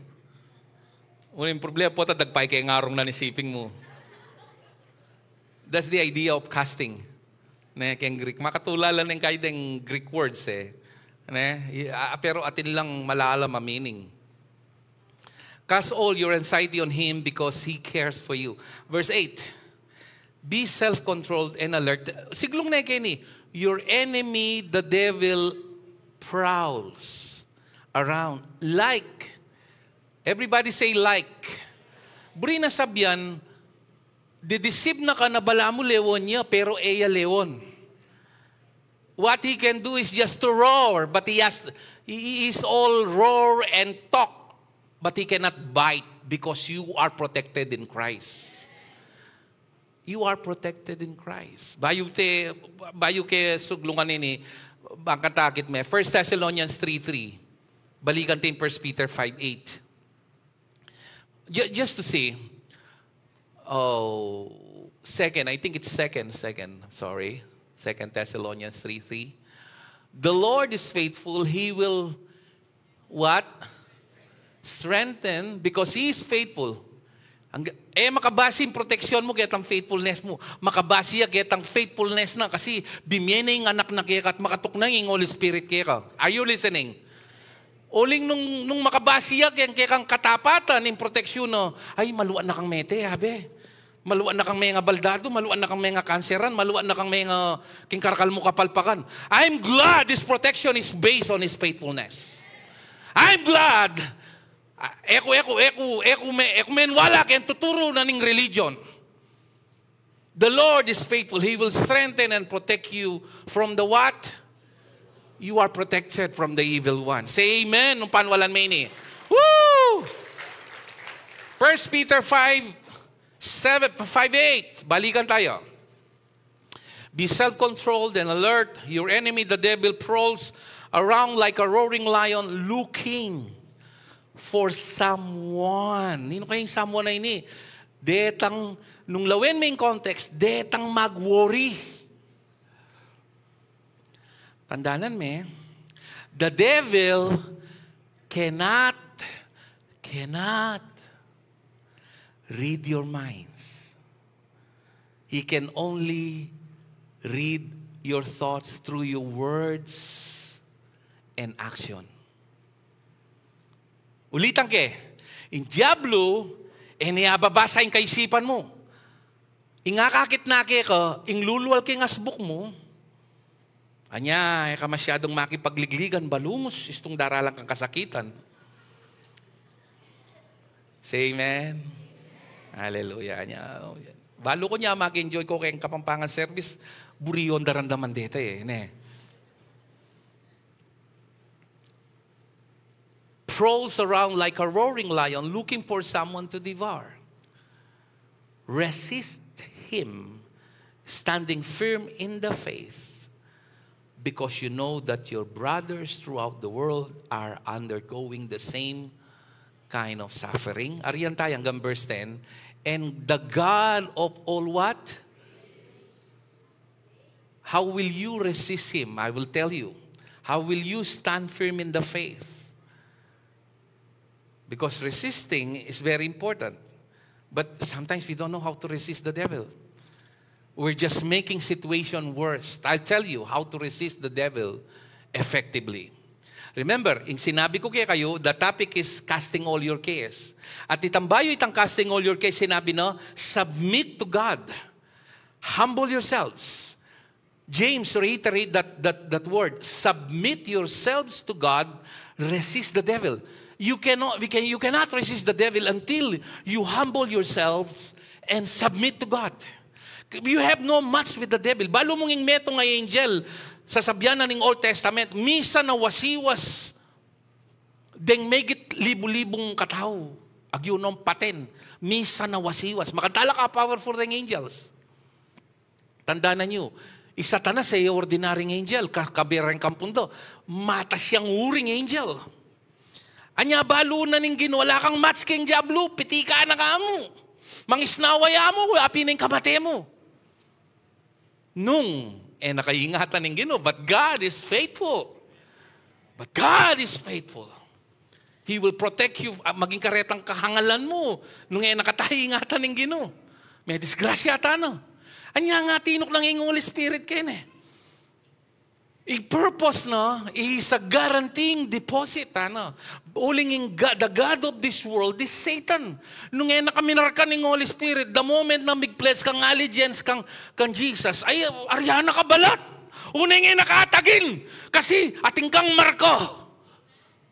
Uling problema pota, dagpay ke ngarung na ni siping mu. That's the idea of casting. Ne, keng Greek. Makatula la neng kaya deng Greek words, eh. Ne? I- ah, pero atin lang malalam a meaning. Cast all your anxiety on him because he cares for you. Verse eight. Be self-controlled and alert. Siglung ne keni, your enemy, the devil, prowls around like. Everybody say like. Buri na sabian, didisib na ka na balamu lewon ya, pero e ya lewon. What he can do is just to roar, but he has, he is all roar and talk, but he cannot bite because you are protected in Christ. You are protected in Christ. Bayu te, bayu ke suglungan ini, bang katakit me. First Thessalonians three three. Balikan te ing First Peter five eight. Ju- just to see, oh, second, I think it's second, second, sorry. Second Thessalonians three three. The Lord is faithful. He will, what? Strengthen, because He is faithful. Ang, eh, makabasi ing protection mu ketang faithfulness mu. Makabasi ya ketang faithfulness na kasi bimie na ing anak na keka at makatuknang ing Holy Spirit keka. Are you listening? Uling nung, nung makabasi ya keng kekang katapatan ing protection na, ay, maluan na kang mete, abe. Maluan na kang menga baldado, maluan na kang menga kanseran, maluan na kang menga king karakal mu kapalpakan. I'm glad this protection is based on His faithfulness. I'm glad. Ah, eku, eku, eku, eku me, eku menwala keng tuturu na ning religion. The Lord is faithful. He will strengthen and protect you from the what? You are protected from the evil one. Say amen nung panwalan me ini. Woo! First Peter five seven, five eight. Balikan tayo. Be self-controlled and alert. Your enemy, the devil, prowls around like a roaring lion looking for someone. Ninu kaya ing someone na ini? Detang, nung lawen me ing context, detang magwari. Tandanan me, the devil cannot, cannot read your minds. He can only read your thoughts through your words and action. Ulitan ke, ing diablo, e ne ababasa ing kaisipan mu. Ing akakit na keka, ing lulual king asbuk mu. Anya, e ka masyadung makipagligligan, balungus, istung daralan kang kasakitan. Say amen. Hallelujah. Anya, balu ku nya maki-enjoy ku keng Kapampangan service, buri yu daramdaman deta e, ne? Prowls around like a roaring lion looking for someone to devour. Resist him, standing firm in the faith, because you know that your brothers throughout the world are undergoing the same kind of suffering. Arian tayo hanggang verse ten. And the God of all what? How will you resist him? I will tell you. How will you stand firm in the faith? Because resisting is very important. But sometimes we don't know how to resist the devil. We're just making situation worse. I'll tell you how to resist the devil effectively. Remember, ing sinabi ku kekayu, the topic is casting all your cares. At itang bayu itang casting all your cares, sinabi na, submit to God. Humble yourselves. James reiterate that, that, that word, submit yourselves to God, resist the devil. You cannot, we can, you cannot resist the devil until you humble yourselves and submit to God. You have no match with the devil. Balu mung ing metung a angel, sasabian na ning Old Testament, misan a wasiwas Deng megit libu-libung katau, agyu nong paten, misan a wasiwas. Makanta la ka powerful deng angels. Tandanan yu, i Satanas e ordinaryung angel, ka-, kabe reng kampung do, matas yang uring angel. Anya balu na ning Ginu, ala kang match keng diablu, pitika na ka mu. Mangisnawa ya mu, apin ing kamate mu. Nung e na ka ingatan ning Ginu, but God is faithful. But God is faithful. He will protect you, ah, maging karetang kahangalan mu, nung e na ka ta ingatan ning Ginu. Medisgrasya tana. Anya nga tinuknang ing Holy Spirit keni. Ing purpose na, is a guaranteeing deposit, ano? Uling ing God, the God of this world is Satan. Nung e na ka minarka ning Holy Spirit, the moment na mig-pledge kang allegiance kang, kang Jesus, ay, arya na ka balat. Una ing e na ka atagin, kasi atin kang marka.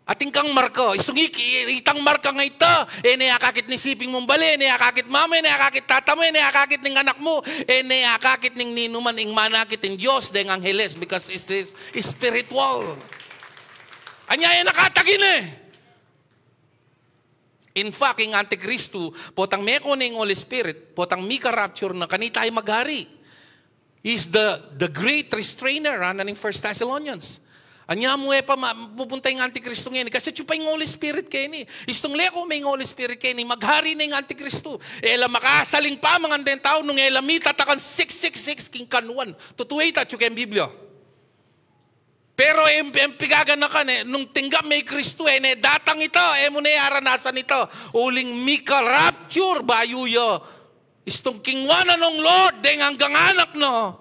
Atin kang marka, istung iki-, itang marka nga ita, e ne akakit ning siping mung bale, e ne akakit mama, e ne akakit tata mu, e ne akakit ning anak mu, e ne akakit ning ninuman, ing manakit ing Dios deng angheles, because it's, it's spiritual. Anya e na ka atagin e. In fact, ing Antikristu, potang meko ne ing Holy Spirit, potang mika-rapture na, kanita e maghari. Is the, the great restrainer, ana ning First Thessalonians. Anya mu e pa ma-, pupunta ing Antikristu ngeni, kasi atyu pa ing Holy Spirit keni. Istung leko me ing Holy Spirit keni, maghari ne ing Antikristu. E la makasaling pamangan deng tau nung e la mitatakang six six six king kanuan. Tutu ita, atyu keng Biblia. Pero e, e pigaganakan e, nung tinggap me i Kristu, e ne datang ita, e mu ne aranasan ita. Uling mika-rapture, bayu ya istung kingwa na nong Lord deng anggang anak na.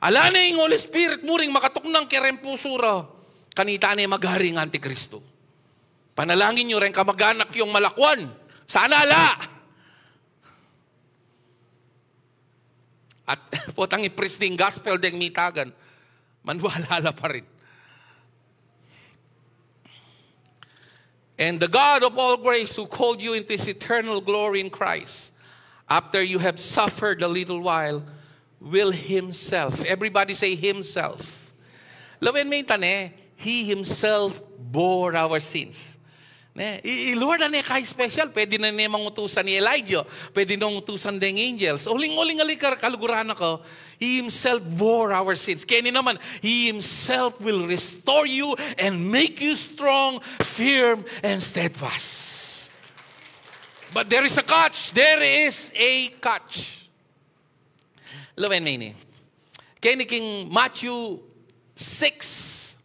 Ala ne ing Holy Spirit mu ring makatuknang kareng pusu ra. Kanita ne maghari ing Antikristu. Panalangin yu reng kamag-anak yung malakuan. Sana ala. At potang i-preach ding gospel deng mitagan, manwala la pa rin. And the God of all grace, who called you into his eternal glory in Christ, after you have suffered a little while, will himself. Everybody say, "Himself." Lawen me ita ne, he himself bore our sins. Ne? I, i Lord a ne ka special, pwede na ne mang utusan i Elijah, pwede nang utusan deng angels. Uling-uling ali kar-, kaluguran na ka, he himself bore our sins. Keni naman, he himself will restore you and make you strong, firm, and steadfast. But there is a catch. There is a catch. Lawen me ini. Keni king Matthew six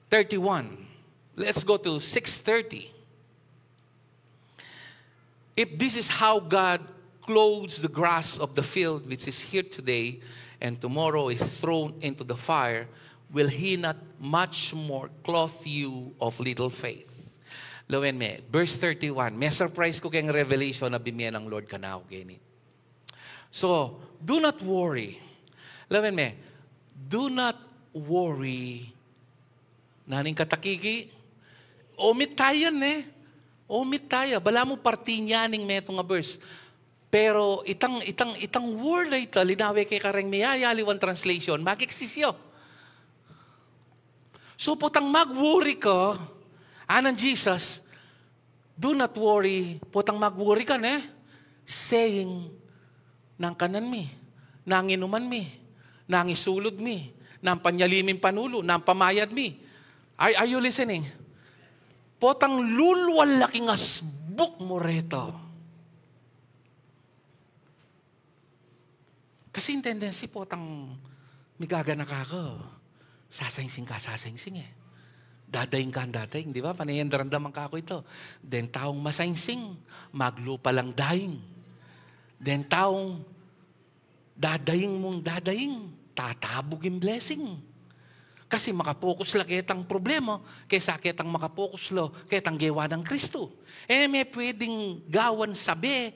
thirty-one. Let's go to six thirty. If this is how God clothes the grass of the field, which is here today and tomorrow is thrown into the fire, will he not much more clothe you of little faith? Lawen me, verse thirty-one. Me-surprise ku keng revelation a bimie nang Lord kanaku keni. So, do not worry. Lawen me, do not worry. Nanu ing katakiki? Omit taya ne. Omit taya. Balamu parti ne ning metung a verse. Pero itang, itang, itang word a ita, linawe ke kareng meyayaliwang translation, mag-exist ya. So, potang mag-worry ka, anang Jesus, "Do not worry," potang mag-worry ka, ne? Saying, "Nang kanan mi, nang inuman mi, nang isulud mi, nang panyali ming panulu, nang pamayad mi." Are, are you listening? Potang lulwal la king asbuk mu reta. Kasi ing tendency potang migaganaka ka, sasaingsing ka, sasaingsing e. Dadaing ka, dadaing, di ba? Pane yan daramdaman ka ku ita. Deng taung masaingsing, maglupa lang daing. Deng taung dadaing mung dadaing, tatabug ing blessing. Kasi makapokus la ketang problema, kesa ketang makapokus la ketang gewa nang Kristu. E me pwedeng gawan sabe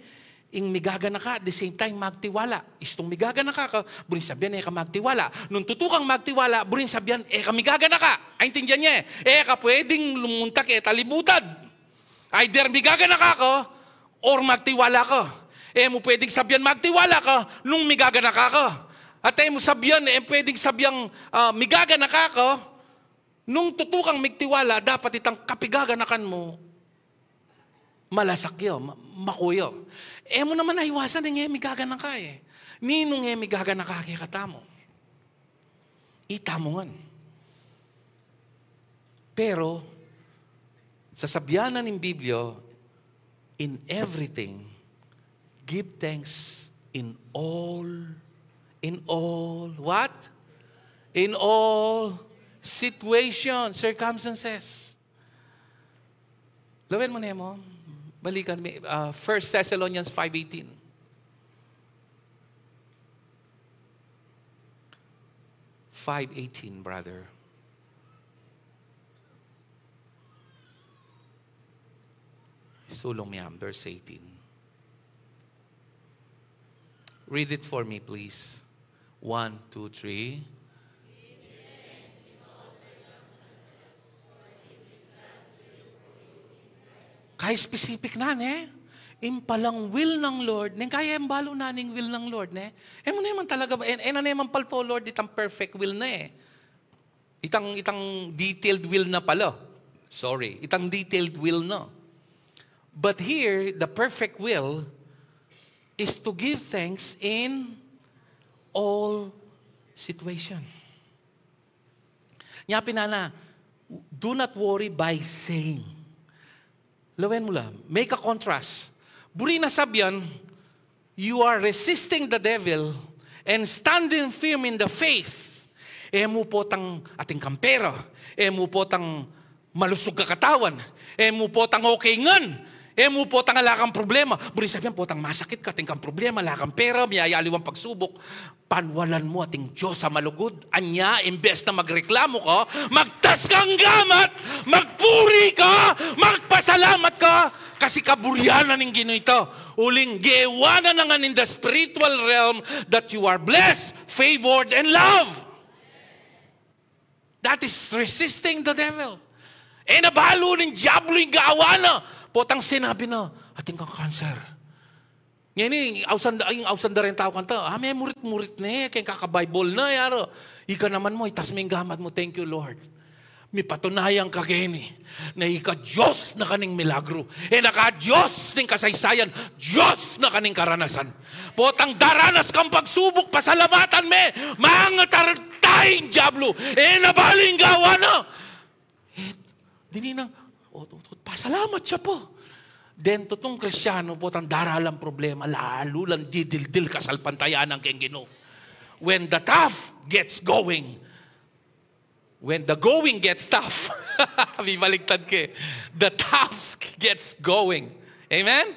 ing migaganaka, at the same time magtiwala. Istung migaganaka ka, buring sabian e ka magtiwala. Nung tutu kang magtiwala, buring sabian e ka migaganaka. Aintindian ye? E ka pwedeng lumunta keta libutad. Either migaganaka ka, or magtiwala ka. E mu pwedeng sabian magtiwala ka nung migaganaka ka. At e mu sabian, e pwedeng sabian, ah, migaganaka ka Nung tutu kang migtiwala, dapat itang kapigaganakan mu, malasak ya, ma-, maku ya. E mu naman aiwasan ing e migaganaka e. Ninung e migaganaka kekatamu? Itamu ngan. Pero, sasabian na ning Biblia, "In everything, give thanks in all," in all, what? In all situations, circumstances. Lawen mu ne mo. Balikan mi, ah, First Thessalonians five eighteen. Five eighteen, brother. Sulung mi, am, verse eighteen. Read it for me, please. One, two, three. Kaya specific na, ne? Ing palang will ng Lord, neng kaya e mu balu na ning will ng Lord, ne? E mu naman talaga, e, e na naman palto, Lord, itang perfect will na e. Itang, itang detailed will na pala. Sorry, itang detailed will na. But here, the perfect will is to give thanks in all situation. Nya pinana, "Do not worry by saying." Lawen mu la, make a contrast. Buri na sabian, "You are resisting the devil and standing firm in the faith." E mu potang atin kang pera, e mu potang malusug ka katawan, e mu potang okay ngan, e mu potang ala kang problema. Buri sabian, potang masakit ka, atin kang problema, ala kang pera, miyayaliwang pagsubuk. Panwalan mu ating Dios a malugud. Anya, imbes na magreklamu ka, magtas kang gamat, magpuri ka, magpasalamat ka, kasi kaburian na ning Ginu ita. Uling gewa na ngan in the spiritual realm that you are blessed, favored, and loved. That is resisting the devil. E na balu ning diablo ing gawa na. Potang sinabi na, "Atin kang cancer." Ngeni, ausan da, ing ausan da reng tau kanta, "Ah, me murit-murit ne, keng kaka-Bible na, yara." Ika naman mu, itas me ing gamat mu, "Thank you, Lord. Mipatunayan ka keni na ika Dios na kaning milagru. E na ka Dios ning kasaysayan, Dios na kaning karanasan." Potang daranas kang pagsubuk, pasalamatan me, mangatartay ing diablo. E na balu ing gawa na. E, dinan, o, o, o, pasalamat ya pa. Deng tutung Kristiano, potang daralan problema, lalu lang didildil kasalpantayanan keng Ginu. When the tough gets going, when the going gets tough, bibaligtad ke, the tough gets going. Amen?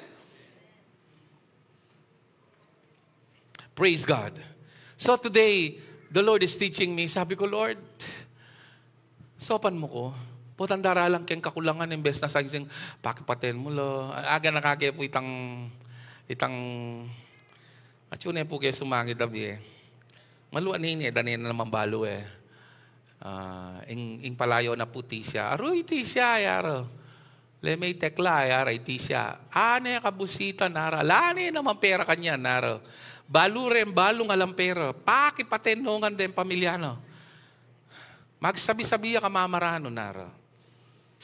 Praise God. So today, the Lord is teaching me. Sabi ku, "Lord, saupan mu ku. Potang daralan keng kakulangan, imbes na sangsing, pakipaten mu la." Aga na kake pu itang, itang, atsu ne pu ke sumangid a bie. Malu a nini, e da ne naman balu e. Ah, ing, ing palayo na pu, Tisya. "Aruy, Tisya," yara. "Le me i Tekla," yara, i Tisya. "A ne kabusitan," yara. "Ala ne naman pera kanyan," yara. "Balu reng balu ing alang pera. Pakipaten no ngan deng pamilya na. Magsabi-sabi ya kamamaranu," yara.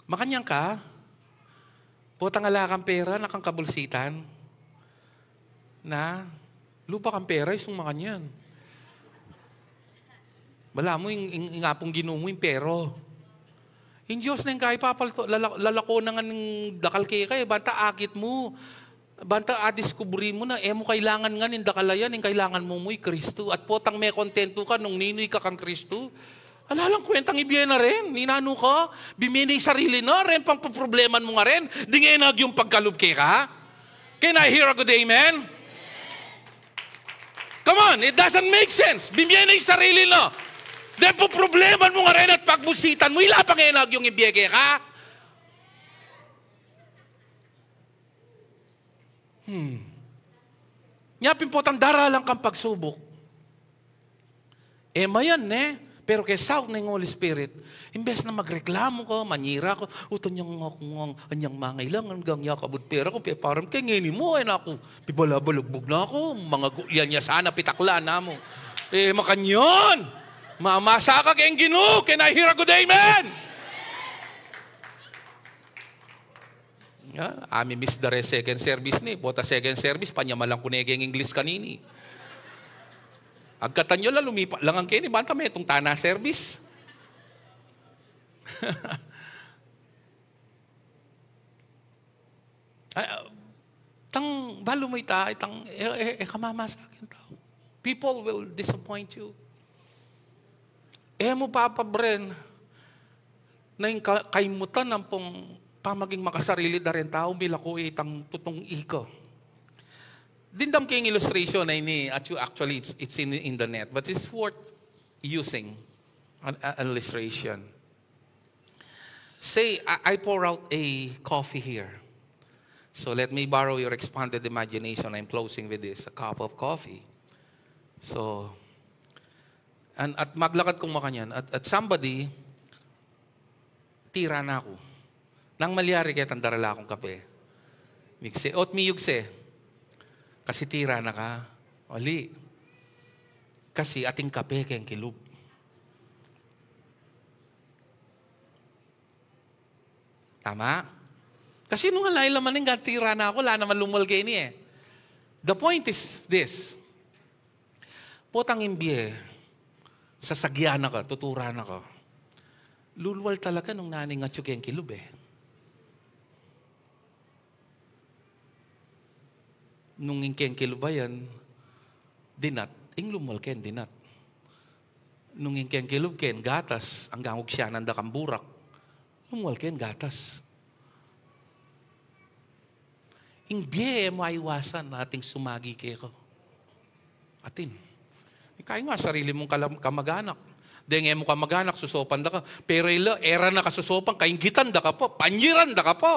Makanyan ka? Potang ala kang pera, ala kang kabulsitan. Na, lupa kang pera, isung makanyan. Balamu ing, ing, ing Apung Ginu mu ing pero. Ing Dios neng kaya papalto, lala-, lalako na ngan ing dakal keka e, banta akit mu, banta adiskubri mu na, e mu kailangan ngan ing dakal a yan, ing kailangan mu mu i Kristu. At potang mekontentu ka nung ninu ika kang Kristu. Ala lang kwentang ibie na rin. Ninanu ka? Bimie ne ing sarili na, reng pampoprobleman mu ngaren, ding e na agyung pagkalub keka. Can I hear a good amen? Come on, it doesn't make sense. Bimie ne ing sarili na. Deng poprobleman mu ngaren at pagbusitan mu, ila pang e na agyung ibie keka. Hmm. Nya pin potang daralan kang pagsubuk. E mayan ne, pero keng saut na ning Holy Spirit, imbes na magreklamu ka, manyira ka, "Uta, anyang aku ngan, anyang mangailangan, gang ya kabud pera ku, peparam ke ngeni mu, e na ku, pibalabalugbug na ku, mangagulian ya sana, pitaklan na mu." E makanyan. Mamasa ka keng Ginu, can I hear a good amen? Ya, ami miss da re second service ni, pota second service, panyamalan ku ne keng English kanini. Agkatan yu la, lumipat la ngan keni, banta metung tana service. Ay, ah, tang balu mu ita, itang, e, e, e ka mamasa keng tau. People will disappoint you. E mu papabren na ing ka-, kaimutan ampong pamaging makasarili da reng tau, milako itang tutung ika. Dimdam ke ing illustration a ini, actu-, actually, it's, it's in, in the net, but it's worth using an, an illustration. Say, I, I pour out a coffee here. So let me borrow your expanded imagination. I'm closing with this, a cup of coffee. So, an-, at maglakad kung makanyan, at, at somebody, tira na ku. Nanu ing malyari ketang darala kung kape? Miyugse, ot miyugse. Kasi tira na ka. Oli. Kasi ating kape keng kilub. Tama? Kasi nung ala ing laman ning, tira na ku, ala naman lumual keni e. The point is this. Potang ing bie, sasagyan na ka, tuturan na ka. Lulual talaga nung nanu ing atyu keng kilub e. Nung ing keng kilub a yan, dinat, ing lumual ken dinat. Nung ing keng kilub ken gatas, anggang ugsyanan da kang burak, lumual ken gatas. Ing bie e mu aiwasan ating sumagi keka. Atin. Ika nga, sarili mung kalam-, kamaganak. Deng e mu kamaganak, susopan da ka. Pero ila, e ra na ka susopan, kainggitan da ka pa, panyiran da ka pa.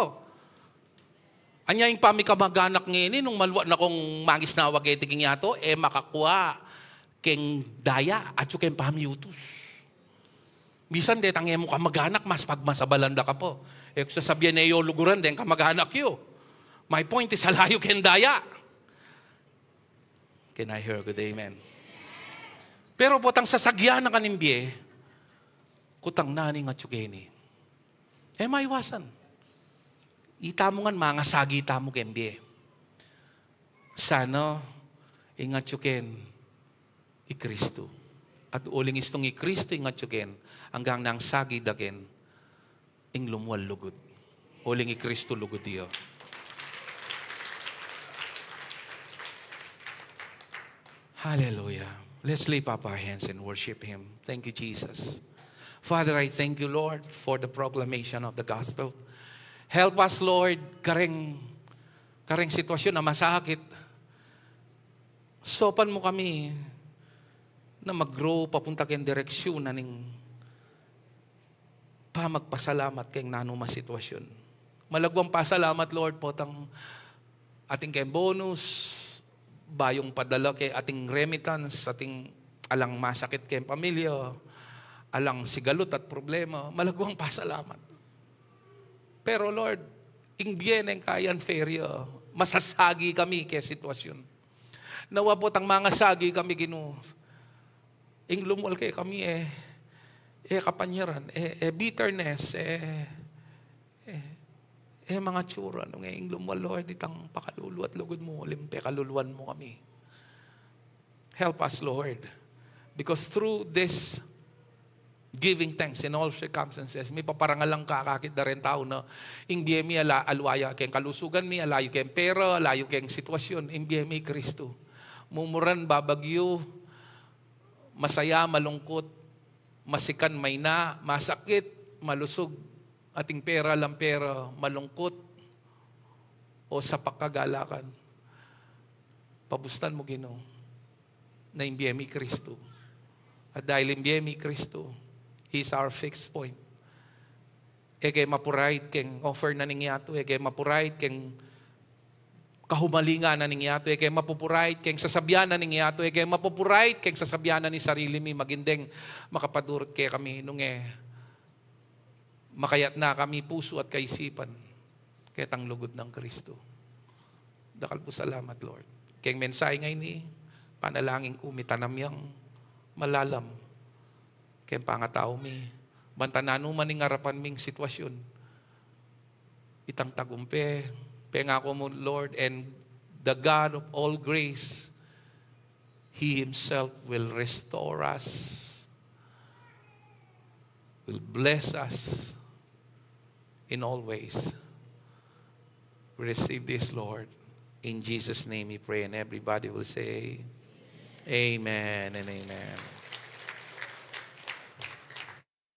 Anya ing pamikamaganak ngeni, nung malwa na kung mangisnawa keti king yatu, e makakua keng daya, atyu keng pamiutus. Misan detang e mu kamaganak, mas pagmasabalan da ka pa. E ku sasabian e yu luguran deng kamaganak yu. My point is, ala yu keng daya. Can I hear a good amen? Pero potang sasagyan na ka ning bie, kutang nanu ing atyu keni. E maiwasan. Itamu ngan mangasagi tamu keng bie. Sana ing atyu ken i Kristu. At uling istung i Kristu ing atyu ken, anggang nang sagi da ken ing lumual lugud. Uling i Kristu lugud ya. Hallelujah. Let's lift up our hands and worship Him. Thank you, Jesus. Father, I thank you, Lord, for the proclamation of the gospel. Help us, Lord, kareng, kareng sitwasyon a masakit. Saupan mu kami na mag-grow papunta keng direksyun na ning pamagpasalamat keng nanu mang sitwasyon. Malagwang pasalamat, Lord, potang atin keng bonus, bayung padala keng ating remittance, ating alang masakit keng pamilya, alang sigalut at problema. Malagwang pasalamat. Pero, Lord, ing bie neng kaya unfair ya, masasagi kami keng sitwasyon. Nawa potang mangasagi kami, Ginu. Ing lumual kekami e, e kapanyaran, e, e bitterness, e, e, e mga tsura, nung e ing lumual, Lord, itang pakalulu at lugud mu, uling pekaluluan mu kami. Help us, Lord. Because through this giving thanks in all circumstances, mipaparangalan ka kakit da reng tau na ing bie mi ala, alwa ya keng kalusugan mi, ala yu keng pera, ala yu keng sitwasyon, ing bie mi Kristu. Mumuran, babagyu, masaya, malungkut, masikan, maina, masakit, malusug, ating pera, alang pera, malungkut, o sapak kagalakan. Pabustan mu, Ginu, na ing bie mi Kristu. At dahil ing bie mi Kristu, He is our fixed point. E ke mapurait keng offer na ning yatu, e ke mapurait keng kahumalingan na ning yatu, e ke mapupurait keng sasabian na ning yatu, e ke mapupurait keng sasabian na ning sarili mi, maging deng makapadurut kekami, nung e makayatna kami pusu at kaisipan ketang lugud nang Kristu. Dakal pu salamat, Lord. Keng mensahe ngeni, panalangin ku mitanam yang malalam keng pangatau mi. Ban ta nanu man ing arapan ming sitwasyun, itang tagumpe, pengaku mu, Lord, and the God of all grace, He Himself will restore us, will bless us in all ways. We receive this, Lord. In Jesus' name we pray, and everybody will say, Amen and amen.